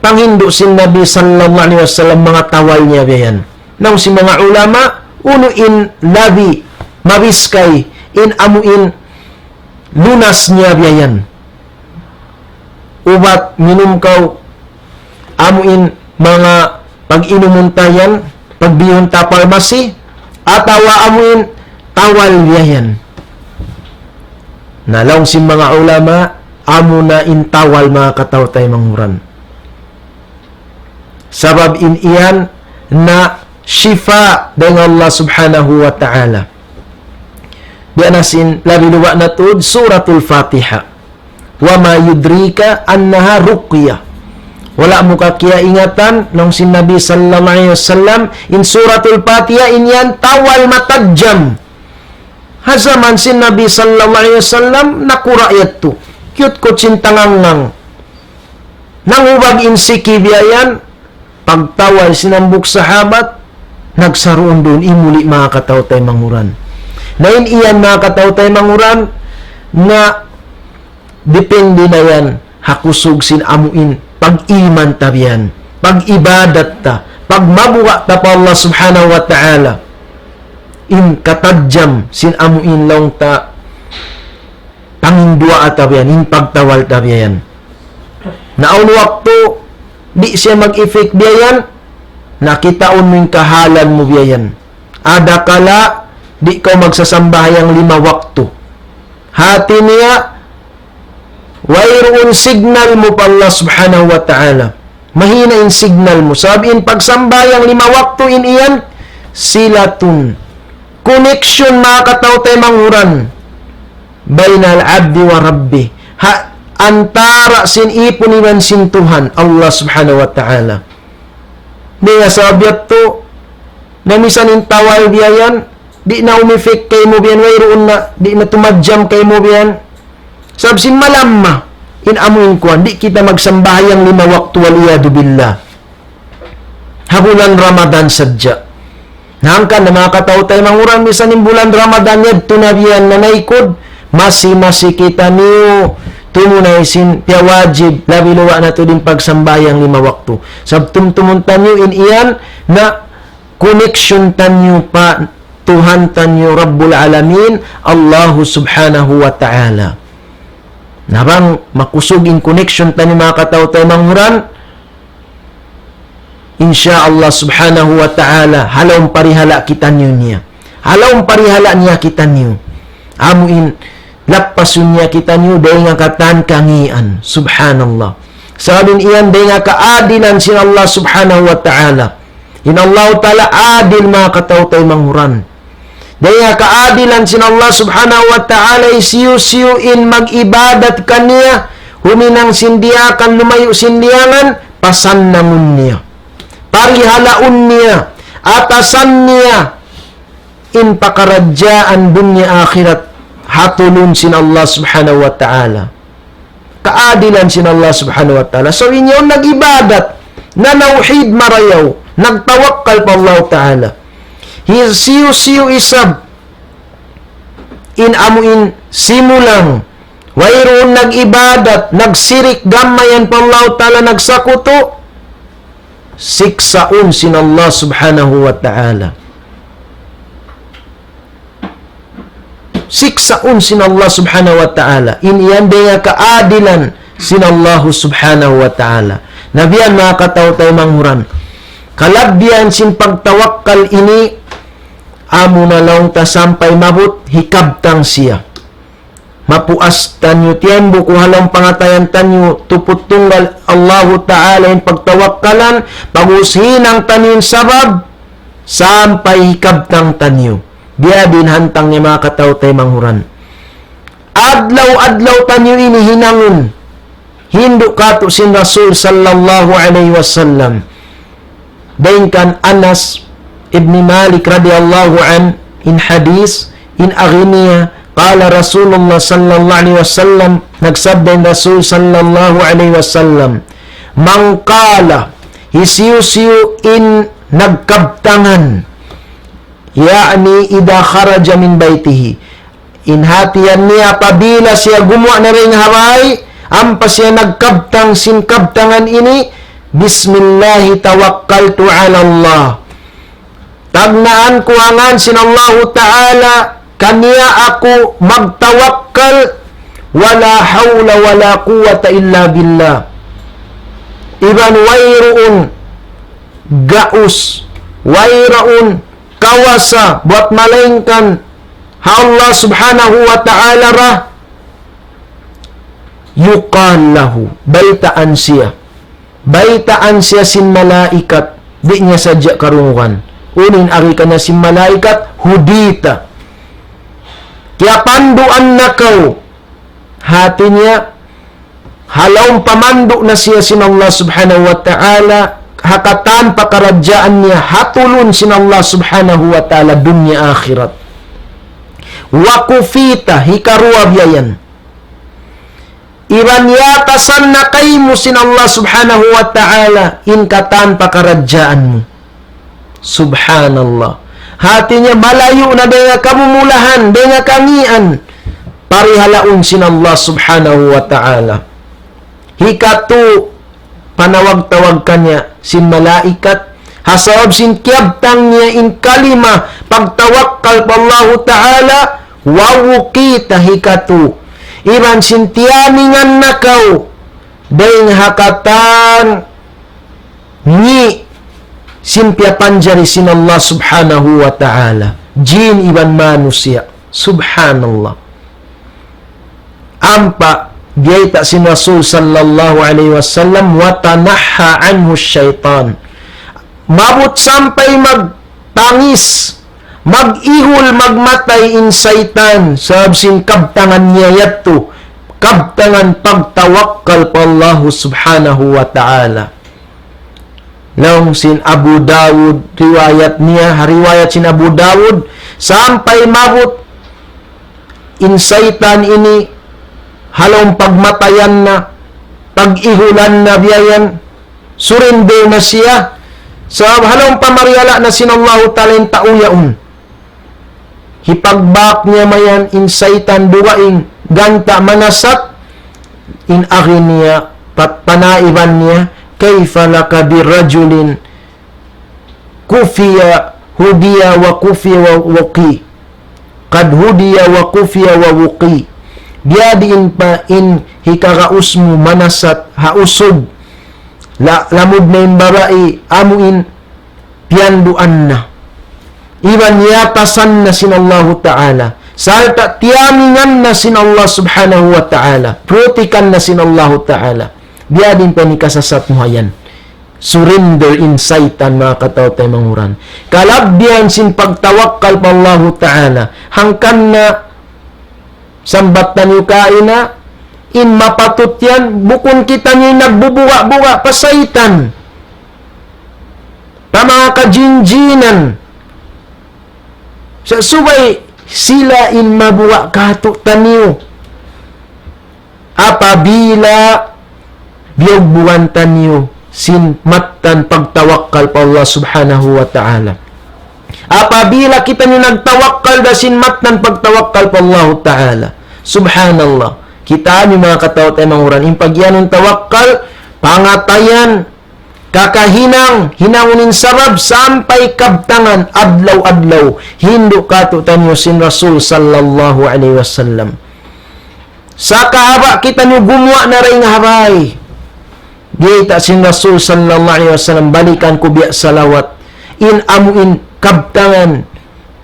panghindu' sin Nabi sallallahu alayhi wasallam, manga tawal niya biya' yan. Laung sin manga ulama, unu in labi mabiskay, in amu in lunas niya biya' yan. Ubat minum kaw amu in manga pag-inumun ta yan, pagbihun ta parmasi, atawa amu in tawal biya' yan. Na laung sin manga ulama, amu na in tawal manga kataw-taymanghuran. Sabab in iyan na shifa dayn Allah Subhanahu wa Ta'ala. Biya' na sin labi luwa' na tuud Suratul Fatiha. وما يدريك أنها رقية. Wala' mu ka kiyaingatan, laung sin Nabi sallallahu alayhi wasallam, in Suratul Fatiha in yan tawal matadjam. Ha jaman sin Nabi sallallahu alayhi wasallam, nakura' yadtu. Kiyutkut sin tangangngang. Nanghubag in siki biya' yan, pagtawal sin hambuuk sahabat, nagsaruun-duun, imuli' manga kataw-taymanghuran. Na in iyan manga kataw-taymanghuran, na dipindi na yan ha kusug sin amu in pag-iman ta biya' yan, pag-ibadat ta, pagmabuga' ta pa Allah Subhanahu wa Ta'ala. In katadjam sin amu in laung ta panginduwaa ta biya' yan, in pagtawal ta biya' yan. Na awn waktu, di' siya mag-effect biya' yan, na kitaun mu in kahalan mu biya' yan. Adakala, di' kaw magsasambahayang lima waktu. Hati niya, wayruun signal mu pa Allah Subhanahu wa Ta'ala. Mahina in signal mu. Sabab in pagsambahayang lima waktu in iyan, silatun. Connection, manga kataw-taymanghuran. بين العبد وربه. Ha, antara' sin īpun iban sin Tuhan, Allah Subhanahu wa Ta'ala. Di' na sabab yadtu, na misan in tawal biya' yan, di' na umifik kaymu biya' yan, wayruun na, di' na tumadjam kaymu biya' yan. Sabab sin malamma, in amu in kuwan, di' kita magsambahayang lima waktu, والعياذ بالله. Ha bulan Ramadan sadja. Na hangkan na manga kataw-taymanghuran, misan in bulan Ramadan yadtu na biya' yan nanaykud, masi-masi kitaniyu tumunay sin piyawajib, labi luwa' na tuud in pagsambahayang lima waktu. Sabab tumtumun taniyu in iyan na connection taniyu pa Tuhan taniyu Rabbul Alamin, Allahu Subhanahu wa Ta'ala. Na bang makusug in connection taniyu manga kataw-taymanghuran, insya Allah Subhanahu wa Ta'ala, ha lawm parihala' kitaniyu niya. Ha lawm parihala' niya kitaniyu. Amu in lappasun niya kitaniyu dayn ha katan kangīan. Subhanallah. Sabab in iyan dayn ha kaadilan sin Allah Subhanahu wa Ta'ala. In Allah Ta'ala adil manga kataw-taymanghuran. Dayn ha kaadilan sin Allah Subhanahu wa Ta'ala, hisiyu-siyu in mag-ibadat kaniya, huminang sin diyaakan, lumayu' sin liyangan, pasannangun niya. Parihalaun niya, atasan niya, in pakaradjaan dunya akhirat, ha tulung sin Allah Subhanahu wa Ta'ala. Kaadilan sin Allah Subhanahu wa Ta'ala. So, in yaun nag-ibadat, nanawhid marayaw, nagtawakkal pa Allah Ta'ala. Hisiyu-siyu isab, in amu in simulang, wayruun nag-ibadat, nagsirik, gam mayan pa Allah Ta'ala, nagsakutu, siksaun sin Allah Subhanahu wa Ta'ala. Siksaun sin Allah Subhanahu wa Ta'ala. In yan dayn ha kaadilan sin Allah Subhanahu wa Ta'ala. Na biya' yan manga kataw-taymanghuran. Kalabbihan sin pagtawakkal ini, amu na laung ta sampay maabut, hikabtang siya. Mapuas taniyu tiyan buku ha lawm pangatayan taniyu, tuput tunggal Allahu Ta'ala in pagtawakkalan, pag'ubus hinang taniyu in sabab, sampay hikabtang taniyu. Biya' diin hantang niya manga kataw-taymanghuran. Adlaw-adlaw taniyu ini hinangun. Hindu' katu' sin Rasul sallallahu alayhi wasallam. Dayn kan Anas ibn Malik radiyallahu anhu in hadith, in agi niya, قال رسول الله صلى الله عليه وسلم, nagsabda in Rasul sallallahu alayhi wasallam, من قال, hisiyu-siyu in nagkabtangan, يعني إذا خرج من بيته, in hatihan niya apabila siya gumuwa' na dayn ha bāy, ampa siya nagkabtang sin kabtangan ini, بسم الله توكلت على الله. Tagnaan ku ha ngan sin Allahu Ta'ala, kaniya aku magtawakkal, ولا حول ولا قوة إلا بالله. Iban wayruun gaus, wayruun kawasa buat malaingkan ha Allah Subhanahu wa Ta'ala ra, يقال له, baytaan siya. Baytaan siya sin malaikat, di' niya sadja karungugan. Unu in agi kaniya sin malaikat, هديت. Kiyapanduan na kaw. Hati niya, ha lawm pamandu' na siya sin Allah Subhanahu wa Ta'ala, ha katan pakaradjaan niya, ha tulun sin Allah Subhanahu wa Ta'ala, dunya akhirat. وكفيت, hikaruwa biya' yan. Iban yatasan na kaymu sin Allah Subhanahu wa Ta'ala in katan pakaradjaan mu. Subhanallah. Hati niya malayu' na dayn ha kamumulahan, dayn ha kangian. Parihalaun sin Allah Subhanahu wa Ta'ala. Hikatu, panawag-tawag kaniya sin malaikat, ha sabab sin kiyabtang niya in kalima pagtawakkal pa Allahu Ta'ala, ووقيت, hikatu. Iban sin tiyamingan na kaw dayn ha katan ngi' sin piyapanjari sin Allah Subhanahu wa Ta'ala. Jin iban manusiya'. Subhanallah. Ampa, biyayta' sin Rasul sallallahu alayhi wasallam, وتنحى عنه الشيطان. Maabut sampay magtangis, mag-ihul, magmatay in saytan, sabab sin kabtangan niya yadtu, kabtangan pagtawakkal pa Allahu Subhanahu wa Ta'ala. Laung sin Abu Dawud, riwayat niya, ha riwayat sin Abu Dawud, sampay maabut in saytan ini, ha lawm pagmatayan na, pag-ihulan na biya' yan, surrender na siya. Sabab ha lawm pamarihala' na sin Allahu Ta'ala in tau yaun. Hipagbak niya mayan in saytan dugaing ganta' manasat, in agi niya, pat-, panaiban niya, كيف لك برجل كفي، هدي وكفي ووقي. قد هدي وكفي ووقي. Biyadiin pa in hikagaus mu manasat ha usug. La-, lamud na in babai, amu in piyanduan na. Iban yatasan na sin Allahu Ta'ala. Sarta' tiyamingan na sin Allah Subhanahu wa Ta'ala. Protekan na sin Allahu Ta'ala. Biyadiin pa in hikasasat mu ha yan. Surrender in saytan, manga kataw-taymanghuran. Kalabbihan sin pagtawakkal pa Allahu Ta'ala. Hangkan na sambat taniyu kaina, in mapatut yan, bukun kitaniyu in nagbubuga-buga pa saytan. Pa manga kajinjinan. Sa' subay sila in mabuga' katu'taniyu. Apabila biyugbugan taniyu sin mattan pagtawakkal pa Allah Subhanahu wa Ta'ala. Apabila kitaniyu nagtawakkal da sin mattan pagtawakkal pa Allahu Ta'ala. Subhanallah. Kitaniyu manga kataw-taymanghuran. In pagiyanun tawakkal, pangatayan, kakahinang, hinangun in sabab sampay kabtangan adlaw-adlaw. Hindu' katu'taniyu sin Rasul sallallahu alayhi wasallam. Sa' kahaba' kitaniyu gumuwa' na dayn ha bay. Biyayta' sin Rasul sallallahu alayhi wasallam, balikan ku biya' salawat. In amu in kabtangan.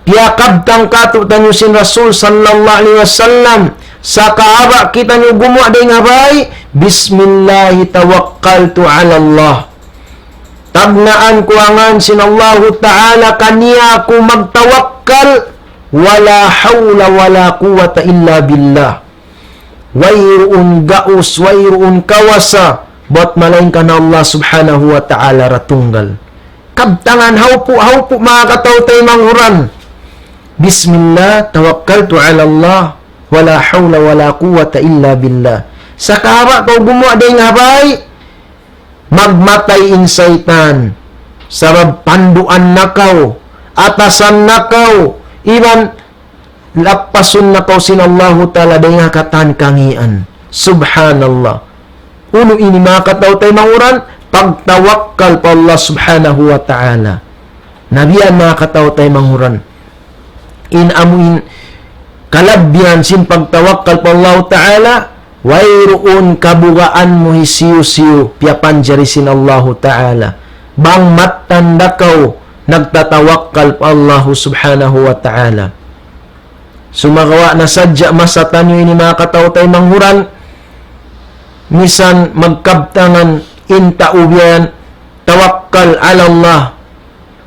Piyakabtang katu'taniyu sin Rasul sallallahu alayhi wasallam. Sa' kahaba' kitaniyu gumuwa' dayn ha bay. بسم الله توكلت على الله. Tagnaan ku ha ngan sin Allahu Ta'ala kaniya aku magtawakkal. ولا حول ولا قوة إلا بالله. Wayruun gaus, wayruun kawasa, bat malaingkan Allah Subhanahu wa Ta'ala ra tunggal. Kabtangan hawpu'-hawpu', manga kataw-taymanghuran. بسم الله توكلت على الله ولا حول ولا قوة إلا بالله. Sa' kahaba' kaw gumuwa' dayn ha bay, magmatay in saytan. Sabab panduan na kaw, atasan na kaw, iban lappasun na kaw sin Allahu Ta'ala dayn ha katan kangian. Subhanallah. Unu ini, manga kataw-taymanghuran? Pagtawakkal pa Allah Subhanahu wa Ta'ala. Na biya' yan, manga kataw-taymanghuran. In amu in kalabbihan sin pagtawakkal pa Allahu Ta'ala, wayruun kabugaan mu hisiyu-siyu piyapanjari sin Allahu Ta'ala. Bang mattan da kaw nagtatawakkal pa Allahu Subhanahu wa Ta'ala. Sumagawa' na sadja masa taniyu ini, manga kataw-taymanghuran, misan magkabtangan in tau biya' yan, tawakkal ala Allah,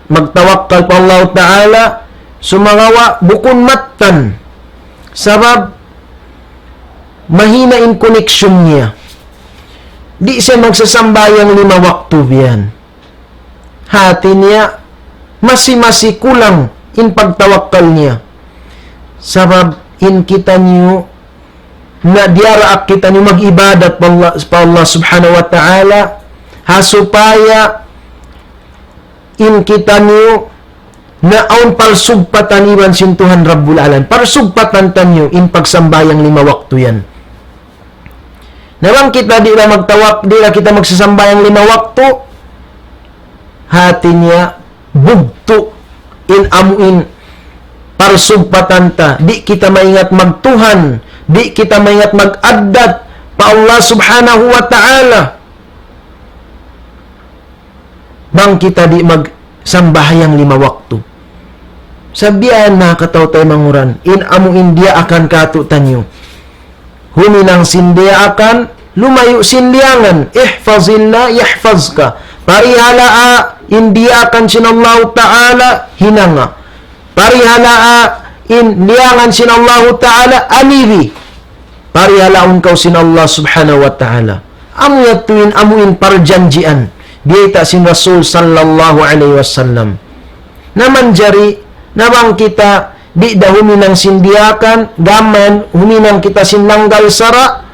magtawakkal pa Allah Ta'ala, sumagawa' bukun mattan. Sabab mahina in connection niya. Di' siya magsasambahayang lima waktu biya' yan. Hati niya, masi-masi kulang in pagtawakkal niya. Sabab in kitaniyu, na diyaraak kitaniyu mag-ibadat pa Allah, pa Allah Subhanahu wa Ta'ala, ha supaya in kitaniyu na awn parsugpatan iban sin Tuhan Rabbul Alamin. Parsugpatan taniyu in pagsambahayang lima waktu yan. Na bang kita di' na magtawak-, di' na kita magsasambahayang lima waktu, hati niya bugtu' in amu in parsugpatan ta, di' kita maingat magtuhan, di' kita maingat mag-addat pa Allah Subhanahu wa Ta'ala. Bang kita di' magsambahayang lima waktu. Sabihan na kataw-taymanghuran, in amu in diyaakan kātu'niyu. Huminang sin diyaakan, lumayu' sin liyangan. احفظ الله يحفظك. Parihalaa in diyaakan sin Allahu Ta'ala, hinanga. Parihalaa in liyangan sin Allahu Ta'ala, anibi. Parihalaun kaw sin Allah Subhanahu wa Ta'ala. Amu yadtu in, amu in parjanjian biyayta' sin Rasul sallallahu alayhi wasallam. Na manjari, na bang kita di' da huminang sin diyaakan, gām mayan huminang kita sin langgal sara',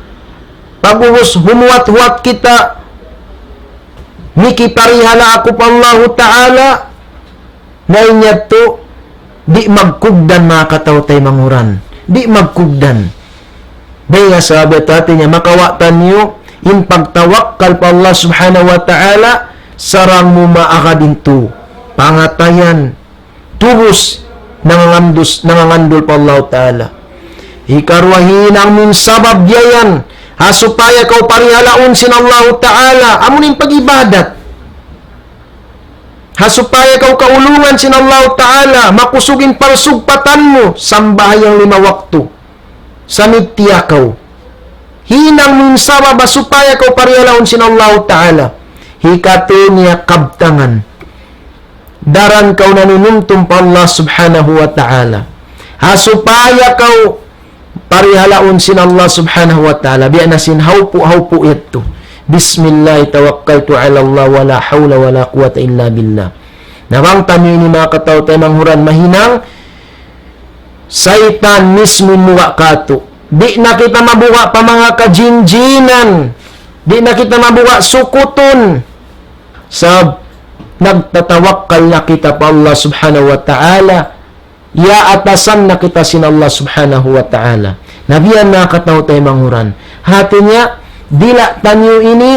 pag'ubus humuwat-huwat kita, mikiparihala aku pa Allahu Ta'ala, na in yadtu, di' magkugdan, manga kataw-taymanghuran. Di' magkugdan. Dayn ha sabab yadtu, hati niya makawa' taniyu in pagtawakkal pa Allah Subhanahu wa Ta'ala, sarang mu maagad in tu pangatayan, tubus nangangandus-, nangangandul pa Allah Ta'ala. Hikaruwa, hinang mu in sabab biya' yan, ha supaya kaw parihalaun sin Allah Ta'ala, amu in pag-ibadat. Ha supaya kaw kaulungan sin Allahu Ta'ala, makusug in parsugpatan mu, sambahayang lima waktu. Samitiya kaw. Hinang mu in sabab ha supaya kaw parihalaun sin Allahu Ta'ala. Hikatu niya kabtangan. Daran kaw nanunumtum pa Allah Subhanahu wa Ta'ala. Ha supaya kaw parihalaun sin Allah Subhanahu wa Ta'ala. Biya' na sin hawpu'-hawpu' yadtu. بسم الله توكلت على الله ولا حول ولا قوة إلا بالله. Na bang taniyu ini, manga kataw-taymanghuran, mahinang, saytan mismu in muga' katu'. Di' na kita mabuga' pa manga kajinjinan. Di' na kita mabuga' sukutun. Sabab nagtatawakkal na kita pa Allah Subhanahu wa Ta'ala. Iyaatasan na kita sin Allah Subhanahu wa Ta'ala. Na biya' yan, manga kataw-taymanghuran. Hati niya, dila' taniyu ini,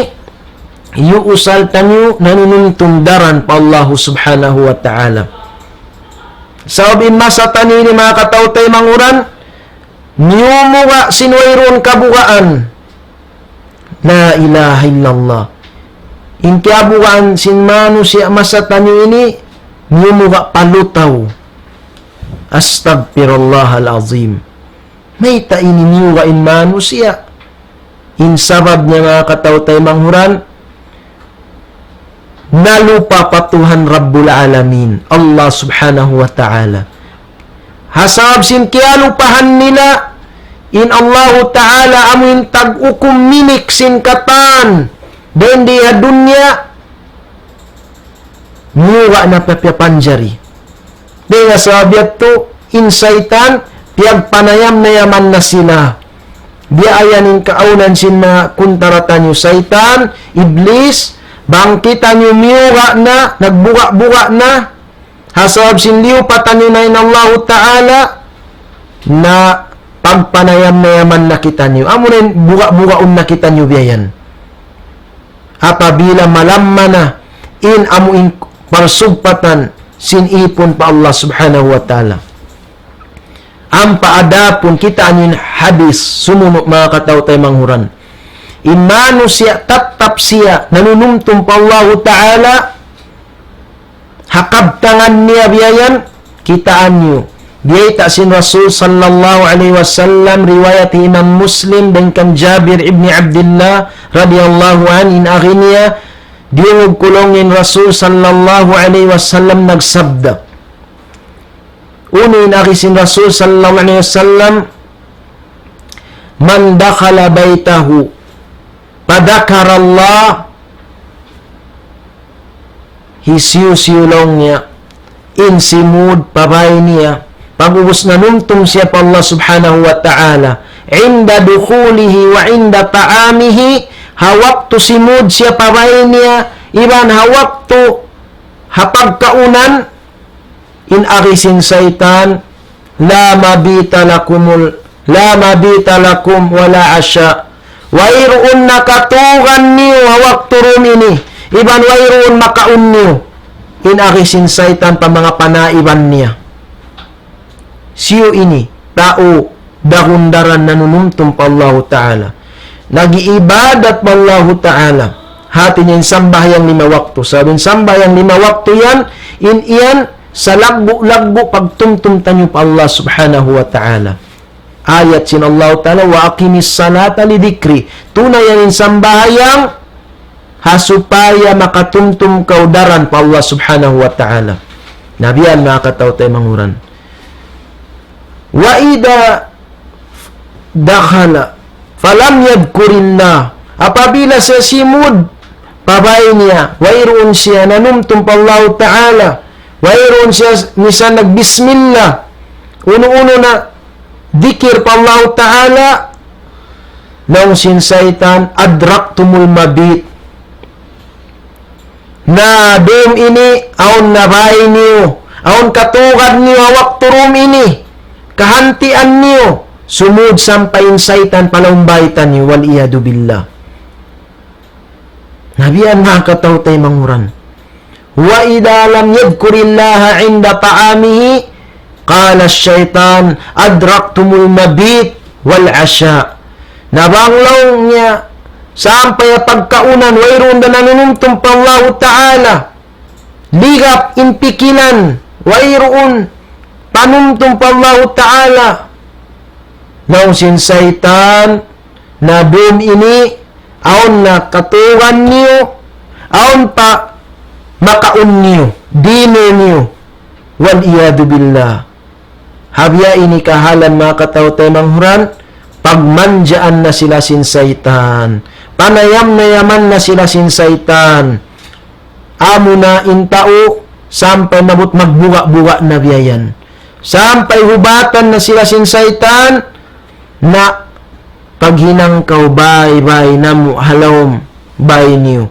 iyuusal taniyu nanunumtum daran pa Allah Subhanahu wa Ta'ala. Sabab in masa taniyu ini, manga kataw-taymanghuran, miyumuga' sin wayruun kabugaan. La ilaha illallah. In kiyabugaan sin manusiya' masa taniyu ini, miyumuga' palutaw. Astaghfirullahal azim. Mayta' ini miyuga' in manusiya'? In sabab niya, manga kataw-taymanghuran, nalupa pa Tuhan Rabbul Alamin, Allah Subhanahu wa Ta'ala. Ha sabab sin kiyalupahan nila in Allahu Ta'ala, amu in tag-ukum minik sin katan dayn di ha dunya, mura na piyapanjari. Dayn ha sabab yadtu, in saytan, piyagpanayam-nayaman na sila. Biya' yan in kaawnan sin manga kuntara taniyu, saytan, iblis, bang kitaniyu miyura' na, nagbuga'-buga' na, ha sabab sin liyupa taniyu na in Allahu Ta'ala, na pagpanayam-nayaman na kitaniyu. Amu na in buga'-bugaun na kitaniyu biya' yan. Apabila malamma na in amu in parsugpatan sin ipun pa Allah Subhanahu wa Ta'ala. Ampa adapun kita anin hadis sumunu' manga kataw-taymanghuran. In manusiya' tattap siya nanunumtum pa Allahu Ta'ala, ha kabtangan niya biya' yan, kitaan niyu. Biyayta' sin Rasul sallallahu alayhi wasallam, riwayat Imam Muslim, dayn kan Jabir ibn Abdullah radiyallahu anhu, in agi niya, diyungug ku laung in Rasul sallallahu alayhi wasallam nagsabda. Unu in agi sin Rasul sallallahu alayhi wasallam, من دخل بيته فذكر الله, hisiyu-siyu laung niya in simud pa bay niya, pag'ubus nanumtum siya pa Allah Subhanahu wa Ta'ala, عند دخوله وعند طعامه, ha waktu simud siya pa bay niya, iban ha waktu ha pagkaunan, in agi sin saytan, لا مبيت لكم ال-, لا مبيت لكم ولا عشاء. Wayruun na katugan niyu ha waktu dum ini, iban wayruun makaun niyu. In agi sin saytan pa manga panaiban niya. Siyu ini, tau daran-daran nanunumtum pa Allahu Ta'ala. Nag-iibadat pa Allahu Ta'ala. Hati niya in sambahayang lima waktu. Sabab in sambahayang lima waktu yan, in yan, salaggu'-laggu' pagtumtum taniyu pa Allah Subhanahu wa Ta'ala. Ayat sin Allah Ta'ala, وأقم الصلاة لذكري. Tunay yan in sambahayang, ha supaya makatumtum kaw daran pa Allah Subhanahu wa Ta'ala. Na biya' yan manga kataw-taymanghuran. وإذا دخل فلم يذكر الله. Apabila siya simud pa bay niya, wayruun siya nanumtum pa Allahu Ta'ala, wayruun siya misan nagbismillah, unu-unu na dikir pa Allahu Ta'ala, laung sin saytan, أدركتم المبيت. Na dum ini, awn na bay niyu, awn katugan niyu ha waktu dum ini, kahantian niyu, sumud sampay in saytan pa lawm bay taniyu, والعياذ بالله. Na biya' yan manga kataw-taymanghuran. وإذا لم يذكر الله عند طعامه قال الشيطان أدركتم المبيت والعشاء. Na bang laung niya, sampay ha pagkaunan, wayruun da nanunumtum pa Allahu Ta'ala. Ligap in pikilan, wayruun panumtum pa Allahu Ta'ala. Laung sin saytan, na dum ini, awn na katugan niyu, awn pa makaun niyu, dinner niyu. والعياذ بالله. Ha biya' ini kahalan manga kataw-taymanghuran, pagmanjaan na sila sin saytan. Panayam-nayaman na sila sin saytan. Amuna in tau, sampay maabut magbuga'-buga' na biya' yan. Sampay hubatan na sila sin saytan, na paghinang kaw bay-bay namu' ha lawm bay niyu.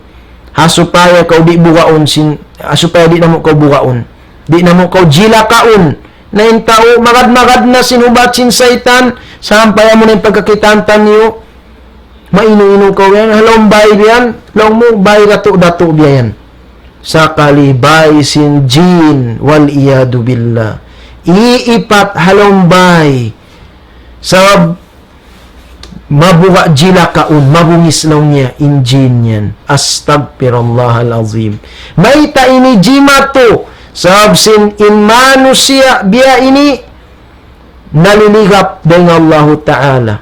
Ha supaya kaw di' bugaun sin, ha supaya di' namu' kaw bugaun. Di' namu' kaw jilakaun. Na in tau magad-magad na sin hubat sin saytan, sampay amu na in pagkakitaan taniyu, mainu-inu kaw yan, ha lawm bay biya' yan, laung mu bay datu'-datu' biya' yan. Sakali bay sin jin, والعياذ بالله. Iipat ha lawm bay. Sabab mabuga' jilakaun, mabungis laung niya in jin yan. أستغفر الله العظيم. Mayta' ini jimatu, sabab sin in manusiya' biya' ini naliligap dayn ha Allahu Ta'ala.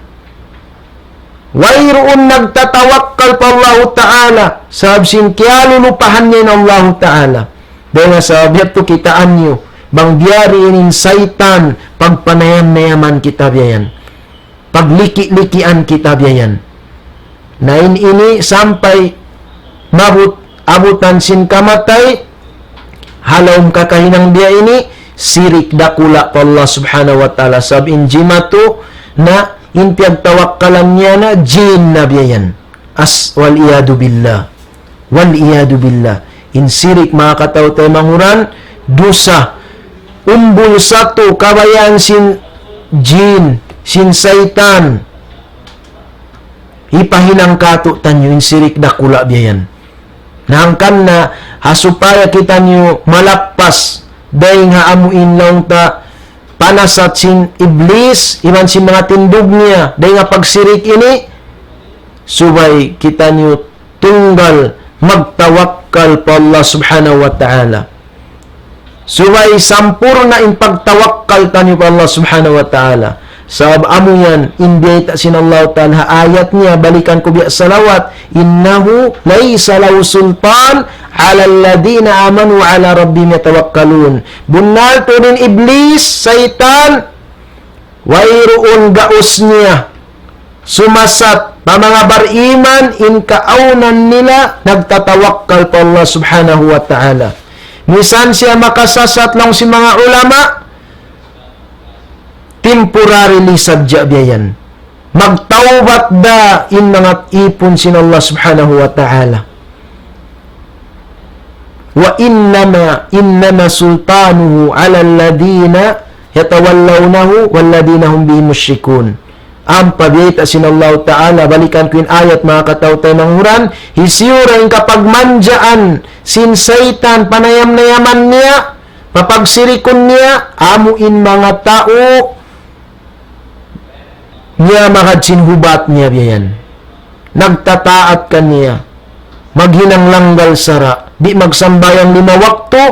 Wayruun nagtatawakkal pa Allahu Ta'ala, sabab sin kiyalulupahan niya in Allahu Ta'ala. Dayn ha sabab yadtu kitaan niyu, bang biya' diin in saytan, pagpanayam-nayaman kita biya' yan. Pagliki-likian kita biya' yan. Na in ini sampay maabut, abutan sin kamatay, ha lawm kakahinang biya' ini, sirik dakula' pa Allah Subhanahu wa Ta'ala. Sabab in jimatu na in piyagtawakkalan niya na jin na biya' yan. As, والعياذ بالله. والعياذ بالله. In sirik, manga kataw-taymanghuran, dusa. Umbul satu, kabayaan sin jin, sin saytan. Hipahinang kātu'niyu in sirik dakula' biya' yan. Na hangkan na, ha supaya kitaniyu malappas dayn ha amu in laung ta panasat sin Iblis, iban sin manga tindug niya, dayn ha pagsirik ini, subay kitaniyu tunggal magtawakkal pa Allah Subhanahu wa Ta'ala. Subay sampurna' in pagtawakkal taniyu pa Allah Subhanahu wa Ta'ala. Sabab amu yan, in biyayta' sin Allah Ta'ala ha ayat niya, balikan ku biya' salawat, إنه ليس له سلطان على الذين آمنوا وعلى ربهم يتوكلون. Bunnal tuud in Iblis, saytan, wayruun gaus niya sumasat pa manga bariman in kaawnan nila nagtatawakkal pa Allah Subhanahu wa Ta'ala. Misan siya makasasat laung sin manga ulama, temporarily sadja biya' yan. Magtawbat da in manga ipun sin Allah Subhanahu wa Ta'ala. وإنما إنما سلطانه على الذين يتولونه والذين هم به مشركون. Ampa biyayta' sin Allahu Ta'ala, balikan ku in ayat, manga kataw-taymanghuran, hisiyu da in kapagmanjaan sin saytan, panayam-nayaman niya, papagsirikun niya, amu in manga tau niya magad sin hubat niya biya' yan. Nagtataat kaniya. Maghinang langgal sara'. Di' magsambahayang lima waktu.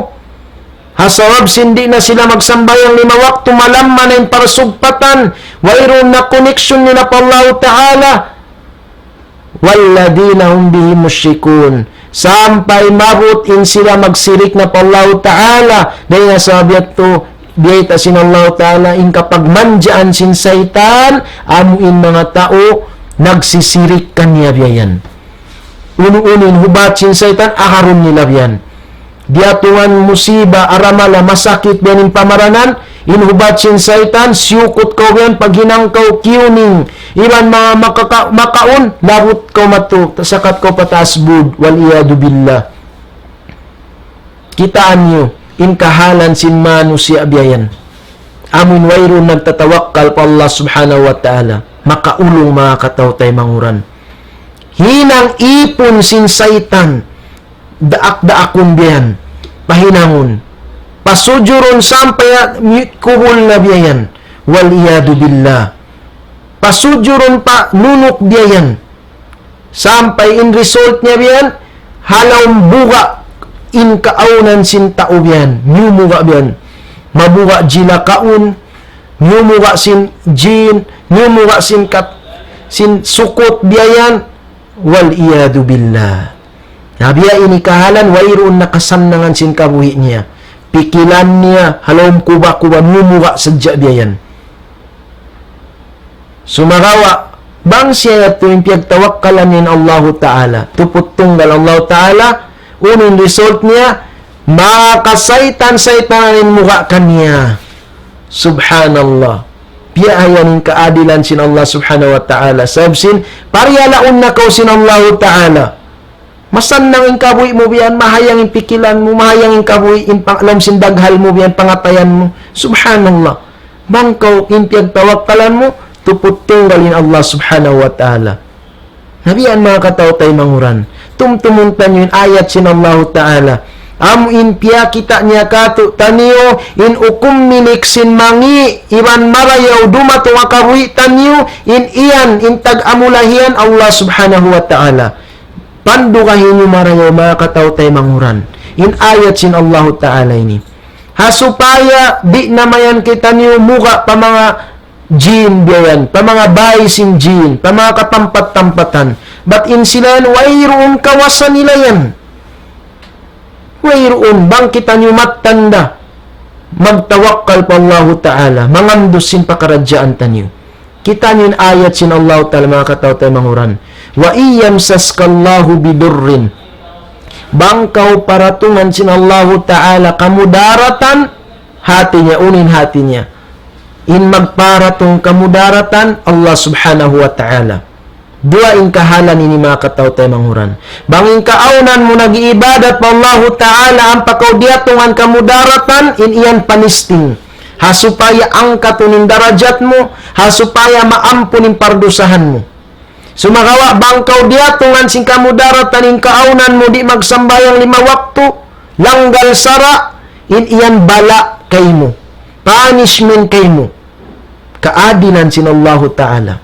Ha sabab sin di' na sila magsambahayang lima waktu, malamma na in parsugpatan. Wayruun na connection nila pa Allahu Ta'ala. والذين هم به مشركون. Sampay maabut in sila magsirik na pa Allahu Ta'ala. Dayn ha sabab yadtu, biyayta' sin Allahu Ta'ala in kapagmanjaan sin saytan, amu in manga tau nagsisirik kaniya biya' yan. Unu-unu in hubat sin saytan, agarun nila biya' yan. Diyatungan musiba, aramala, masakit biya' yan in pamaranan, in hubat sin saytan, siyukut kaw biya' yan, paghinang kaw kiyuning, iban ma-, makaka-, makaun, labut kaw matu, sakat kaw pataas bud, والعياذ بالله. Kitaa niyu, in kahalan sin manusiya' biya' yan. Amu in wayruun nagtatawakkal pa Allah Subhanahu wa Ta'ala. Makaulung, manga kataw-taymanghuran. Hinang ipun sin saytan. Daak-daakun biya' yan. Pahinangun. Pasujurun sampay mi-, kubul na biya' yan. والعياذ بالله. Pasujurun pa nunuk biya' yan. Sampay in result niya biya' yan, ha lawm buga' in kaawnan sin tau biya' yan. Miyumuga' biya' yan. Mabuga' jilakaun, miyumuga' sin jin, miyumuga' sin kat-, sin sukut biya' yan. والعياذ بالله. Na biya' ini kahalan, wayruun na kasannangan sin kabuhi' niya. Pikilan niya, ha lawm kuba-kuba, miyumuga' sadja biya' yan. Sumagawa', bang siya yadtu in piyagtawakkalan niya in Allahu Ta'ala, tuput tunggal Allahu Ta'ala, unu in result niya, makasaytan-saytanan in muga' kaniya. Subhanallah. Biya' ha yan in kaadilan sin Allah Subhanahu wa Ta'ala. Sabab sin, pariyalaun na kaw sin Allahu Ta'ala. Masannang in kabuhi' mu biya' yan, mahayang in pikilan mu, mahayang in kabuhi', in pang-, lawm sin daghal mu biya' yan, pangatayan mu. Subhanallah. Bang kaw in piyagtawakkalan mu, tuput tunggal in Allah Subhanahu wa Ta'ala. Na biya' yan, manga kataw-taymanghuran. Tumtumun taniyu in ayat sin Allahu Ta'ala. Amu in piyakita' niya kātu'niyu, in hukum milik sin mangi', iban marayaw dumatung ha kabuhi' taniyu, in iyan, in tag-amulahiyan Allah Subhanahu wa Ta'ala. Pandugahi niyu marayaw, manga kataw-taymanghuran, in ayat sin Allahu Ta'ala ini. Ha supaya di' na mayan kitaniyu muga' pa manga jin biya' yan, pa manga bāy sin jin, pa manga katampat-tampatan. Bat in sila yan, wayruun kawasa nila yan. Wayruun, bang kitaniyu mattan da, magtawakkal pa Allahu Ta'ala, mangandus sin pakaradjaan taniyu. Kitaa niyu in ayat sin Allahu Ta'ala, manga kataw-taymanghuran. وإن يمسسك الله بضر. Bang kaw paratungan sin Allahu Ta'ala kamudaratan, hāti niya, unu in hāti niya. In magparatung kamudaratan, Allah Subhanahu wa Ta'ala. Duwa in kahalan ini, manga kataw-taymanghuran. Bang in kaawnan mu nag-iibadat pa Allahu Ta'ala, ampa kaw diyatungan kamudaratan, in iyan panisting. Ha supaya angkatun in darajat mu, ha supaya maampun in pardusahan mu. Sumagawa' bang kaw diyatungan sin kamudaratan in kaawnan mu di' magsambahayang lima waktu, langgal sara', in iyan bala' kaymu. punishment kaymu. Kaadilan sin Allahu Ta'ala.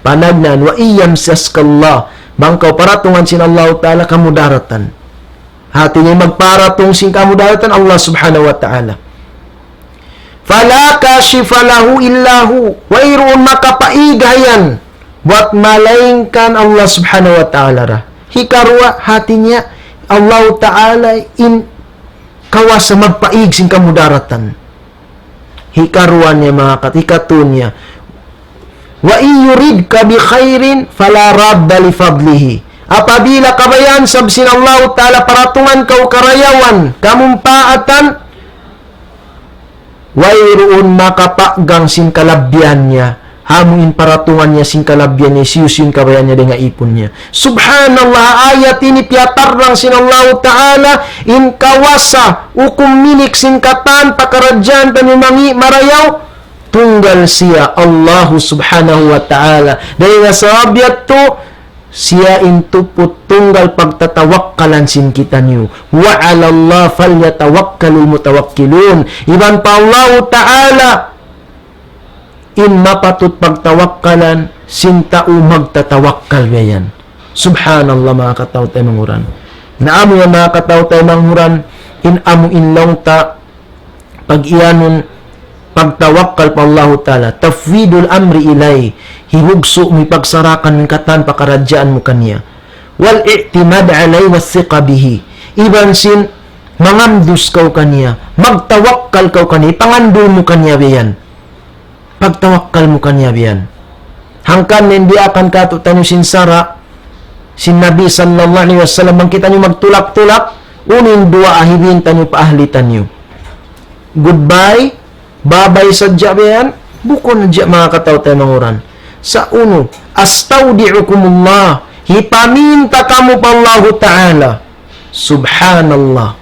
Panagnaan, وإن يمسسك الله, bang kaw paratungan sin Allahu Ta'ala kamudaratan. Hati niya magparatung sin kamudaratan Allah Subhanahu wa Ta'ala. فلا كاشف له إلا هو. Wayruun makapaig ha yan buat malaingkan Allah Subhanahu wa Ta'ala ra. Hikaruwa, hati niya, Allah Ta'ala in kawasa magpaig sin kamudaratan. Hikaruwa niya, manga kat-, hikatu niya. وإن يردك بخير فلا راد لفضله. Apabila kabayaan sab sin Allah Ta'ala paratungan kaw karayawan, kamumpaatan, wayruun makapagang sin kalabbihan niya. Amu in paratungan niya sin kalabbihan niya, hisiyu-siyu in kabayaan niya dayn ha ipun niya. Subhanallah, ayat ini piyatarrang sin Allahu Ta'ala, in kawasa, hukum milik sin katan, pakaradjaan taniyu mangi' marayaw, tunggal siya, Allahu Subhanahu wa Ta'ala. Dayn ha sabab yadtu, siya in tuput tunggal pagtatawakkalan sin kitaniyu. وعلى الله فليتوكل المتوكلون. Iban pa Allahu Ta'ala in mapatut pagtawakkalan sin tau magtatawakkal biya' yan. Subhanallah, manga kataw-taymanghuran. Na amu yan, manga kataw-taymanghuran, in amu in laung ta pag-iyanun pagtawakkal pa Allahu Ta'ala, تفويض الأمر إليه, hibugsu' mu, hipagsarakan in katan pakaradjaan mu kaniya. والاعتماد عليه والثقة به. Iban sin mangamdus kaw kaniya, magtawakkal kaw kaniya, pangandul mu kaniya biya' yan. Pagtawakkal mu kaniya biya' yan. Hangkan in diyaakan kātu'niyu sin sara' sin Nabi sallallahu alayhi wasallam, bang kitaniyu magtulak-tulak, unu in duwaa hibin taniyu pa ahli taniyu? Goodbye, bye-bye sadja biya' yan? Bukun sadja, manga kataw-taymanghuran. Sa' unu, أستودعكم الله, hipaminta kamu pa Allahu Ta'ala. Subhanallah.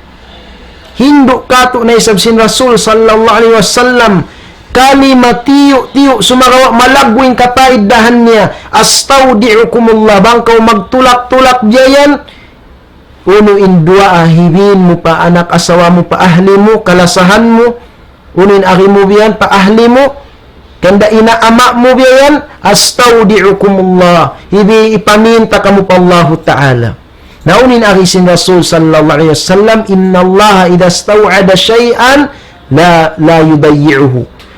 Hindu' kātu' na isab sin Rasul sallallahu alayhi wasallam, kalima tiyu'-tiyu' sumagawa' malaggu' in kapaiddahan niya, أستودعكم الله, bang kaw magtulak-tulak biya' yan, unu in duwaa hibin mu pa anak asawa mu, pa ahli mu, kalasahan mu, unu in agi mu biya' yan, pa ahli mu, kanda ina' ama' mu biya' yan, أستودعكم الله, hibi-, hipaminta kamu pa Allahu Ta'ala. Na unu in agi sin Rasul sallallahu alayhi wasallam, إن الله إذا استوعد شيئا لا، لا يضيعه.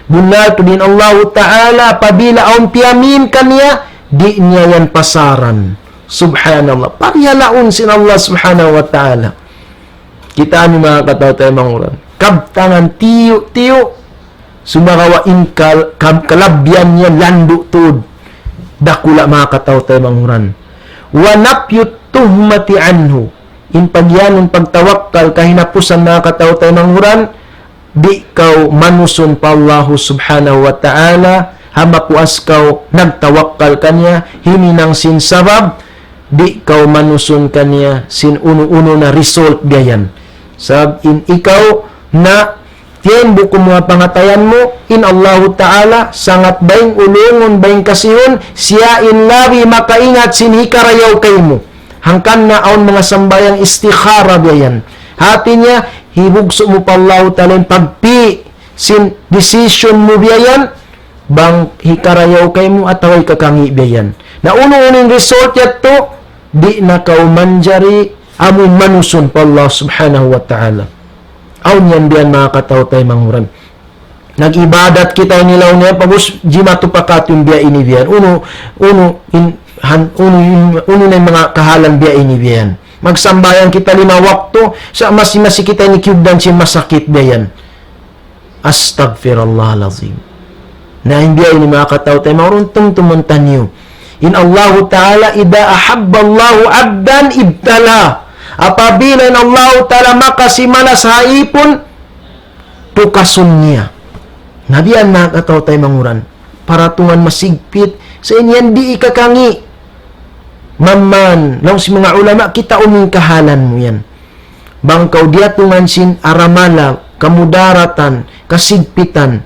Bunnal tuud in Allahu Ta'ala, apabila awn piyamin kaniya, di' niya yan pasaran. Subhanallah. Parihalaun sin Allah Subhanahu wa Ta'ala. Kitaa niyu, manga kataw-taymanghuran. Kabtangan tiyu'-tiyu', sumagawa' in kal-, kal-, kalabbihan niya landu' tuud. Dakula', manga kataw-taymanghuran. ونفي التهمة عنه. In pagiyanun pagtawakkal kahinapusan, manga kataw-taymanghuran, di' kaw manusun pa Allahu Subhanahu wa Ta'ala, ha mapuas kaw nagtawakkal kaniya, himinang sin sabab, di' kaw manusun kaniya sin unu-unu na result biya' yan. Sabab in ikaw na tiyan bukun mu ha pangatayan mu, in Allahu Ta'ala, sangat bayng ulungun, bayng kasihun, siya in labi makaingat sin hikarayaw kaymu. Hangkan na awn manga sambahayang istikhara biya' yan. Hati niya, hibugsu' mu pa Allahu Ta'ala in pagpi' sin decision mu biya' yan, bang hikarayaw kaymu atawa hikakangi' biya' yan. Na unu-unu in result yadtu, di' na kaw manjari amu in manusun pa Allah Subhanahu wa Ta'ala. Awn yan biya' yan, manga kataw-taymanghuran. Nag-ibadat kita ini laung niya, pag'ubus jimatu pa kātu' in biya' ini biya' yan. Unu, unu, in, han, unu, in, unu na in manga kahalan biya' ini biya' yan. Magsambahayang kita lima waktu, sa' masi-masi kita ini kiyugdan sin masakit biya' yan. Astaghfirullahal azim. Na in biya' ini, manga kataw-taymanghuran, tumtumun taniyu. In Allahu Ta'ala, إذا أحب الله عبدا ابتلاه. Apabila in Allahu Ta'ala makasi manas ha ipun, tukasun niya. Na biya' yan, manga kataw-taymanghuran. Paratungan masigpit, sa' in yan di' hikakangi'. Mamman, laung sin manga ulama, kitaun in kahalan mu yan. Bang kaw diyatungan sin aramala, kamudaratan, kasigpitan,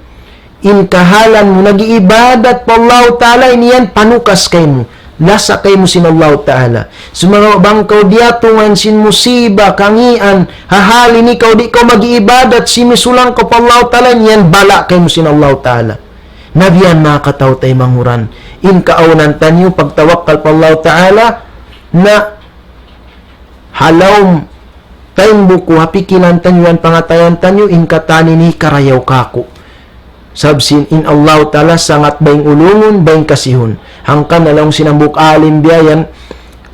in kahalan mu, nag-iibadat pa Allahu Ta'ala, in yan panukas kaymu. lasa kaymu sin Allahu Ta'ala. Sumagawa' bang kaw diyatungan sin musiba, kangīan, ha hal ini kaw di' kaw mag-iibadat, simisulang kaw pa Allahu Ta'ala, yan bala' kaymu sin Allahu Ta'ala. Na biya' yan manga kataw-taymanghuran. In kaawnan taniyu pagtawakkal pa Allahu Ta'ala, na ha lawm taymbuku, ha pikilan taniyu, yan pangatayan taniyu, in katan ini karayaw kāku'. Sabab sin in Allahu Ta'ala sangat bayng ulungun, bayng kasihun. Hangkan na laung sin hambuuk alim biya' yan,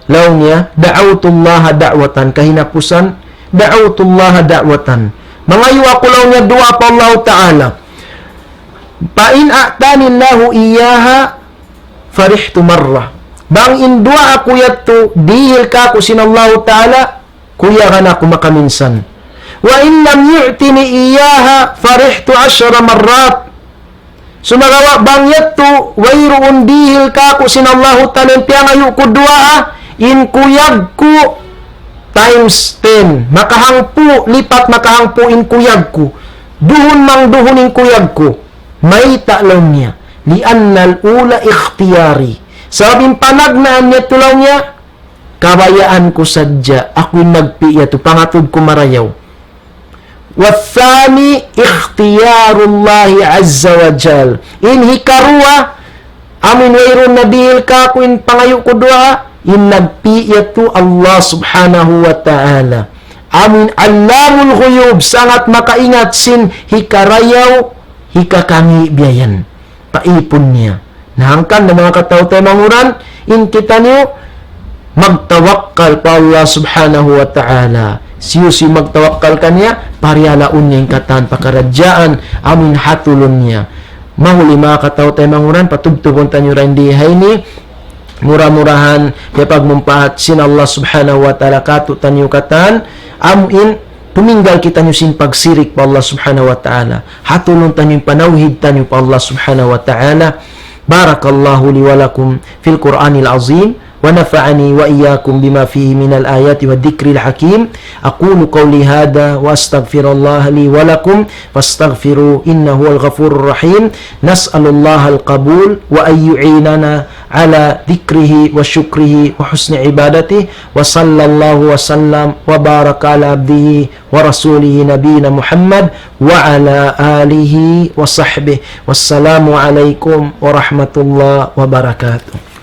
laung niya, دعوت الله دعوة, kahinapusan, دعوت الله دعوة. Mangayu' aku laung niya duwaa pa Allahu Ta'ala. فإن أعطاني الله إياها فرحت مرة. Bang in duwaa ku yadtu dihil kāku' sin Allahu Ta'ala, kuyagan aku makaminsan. وإن لم يعطني إياها فرحت عشر مرات. Sumagawa' bang yadtu wayruun dihil kāku' sin Allahu Ta'ala in piyangayu' ku duwaa, in kuyag ku times ten. Makahangpu', lipat makahangpu' in kuyag ku. Duhun mang duhun in kuyag ku. Mayta' laung niya? لأن الأولى اختياري. Sabab in panagnaan niya tu laung niya, kabayaan ku sadja, aku in nagpi' yadtu, pangatud ku marayaw. والثاني اختيار الله عز وجل. In hikaruwa, amu in wayruun na dihil kāku' in pangayu' ku duwaa, in nagpi' yadtu Allah Subhanahu wa Ta'ala. Amu in علام الغيوب, sangat makaingat sin hikarayaw, hikakangī' biya' yan. Paipun niya. Na hangkan na manga kataw-taymanghuran, in kitaniyu magtawakkal pa Allah Subhanahu wa Ta'ala. Hisiyu-siyu magtawakkal kaniya, pariyalaun niya in katan pakaradjaan, amu in hatulun niya. Mahuli manga kataw-taymanghuran, patubtubun taniyu ra in di ha ini, mura-murahan, hipagmumpaat sin Allah Subhanahu wa Ta'ala kātu'niyu katan, amu in tuminggal kitaniyu sin pagsirik pa Allah Subhanahu wa Ta'ala. Hatulun taniyu in panawhid taniyu pa Allah Subhanahu wa Ta'ala. بارك الله لي ولكم في القرآن العظيم، ونفعني وإياكم بما فيه من الآيات والذكر الحكيم. أقول قولي هذا وأستغفر الله لي ولكم، فاستغفروه إنه هو الغفور الرحيم. نسأل الله القبول وأن يعيننا على ذكره وشكره وحسن عبادته. وصلى الله وسلم وبارك على عبده ورسوله نبينا محمد وعلى آله وصحبه. والسلام عليكم ورحمة الله وبركاته.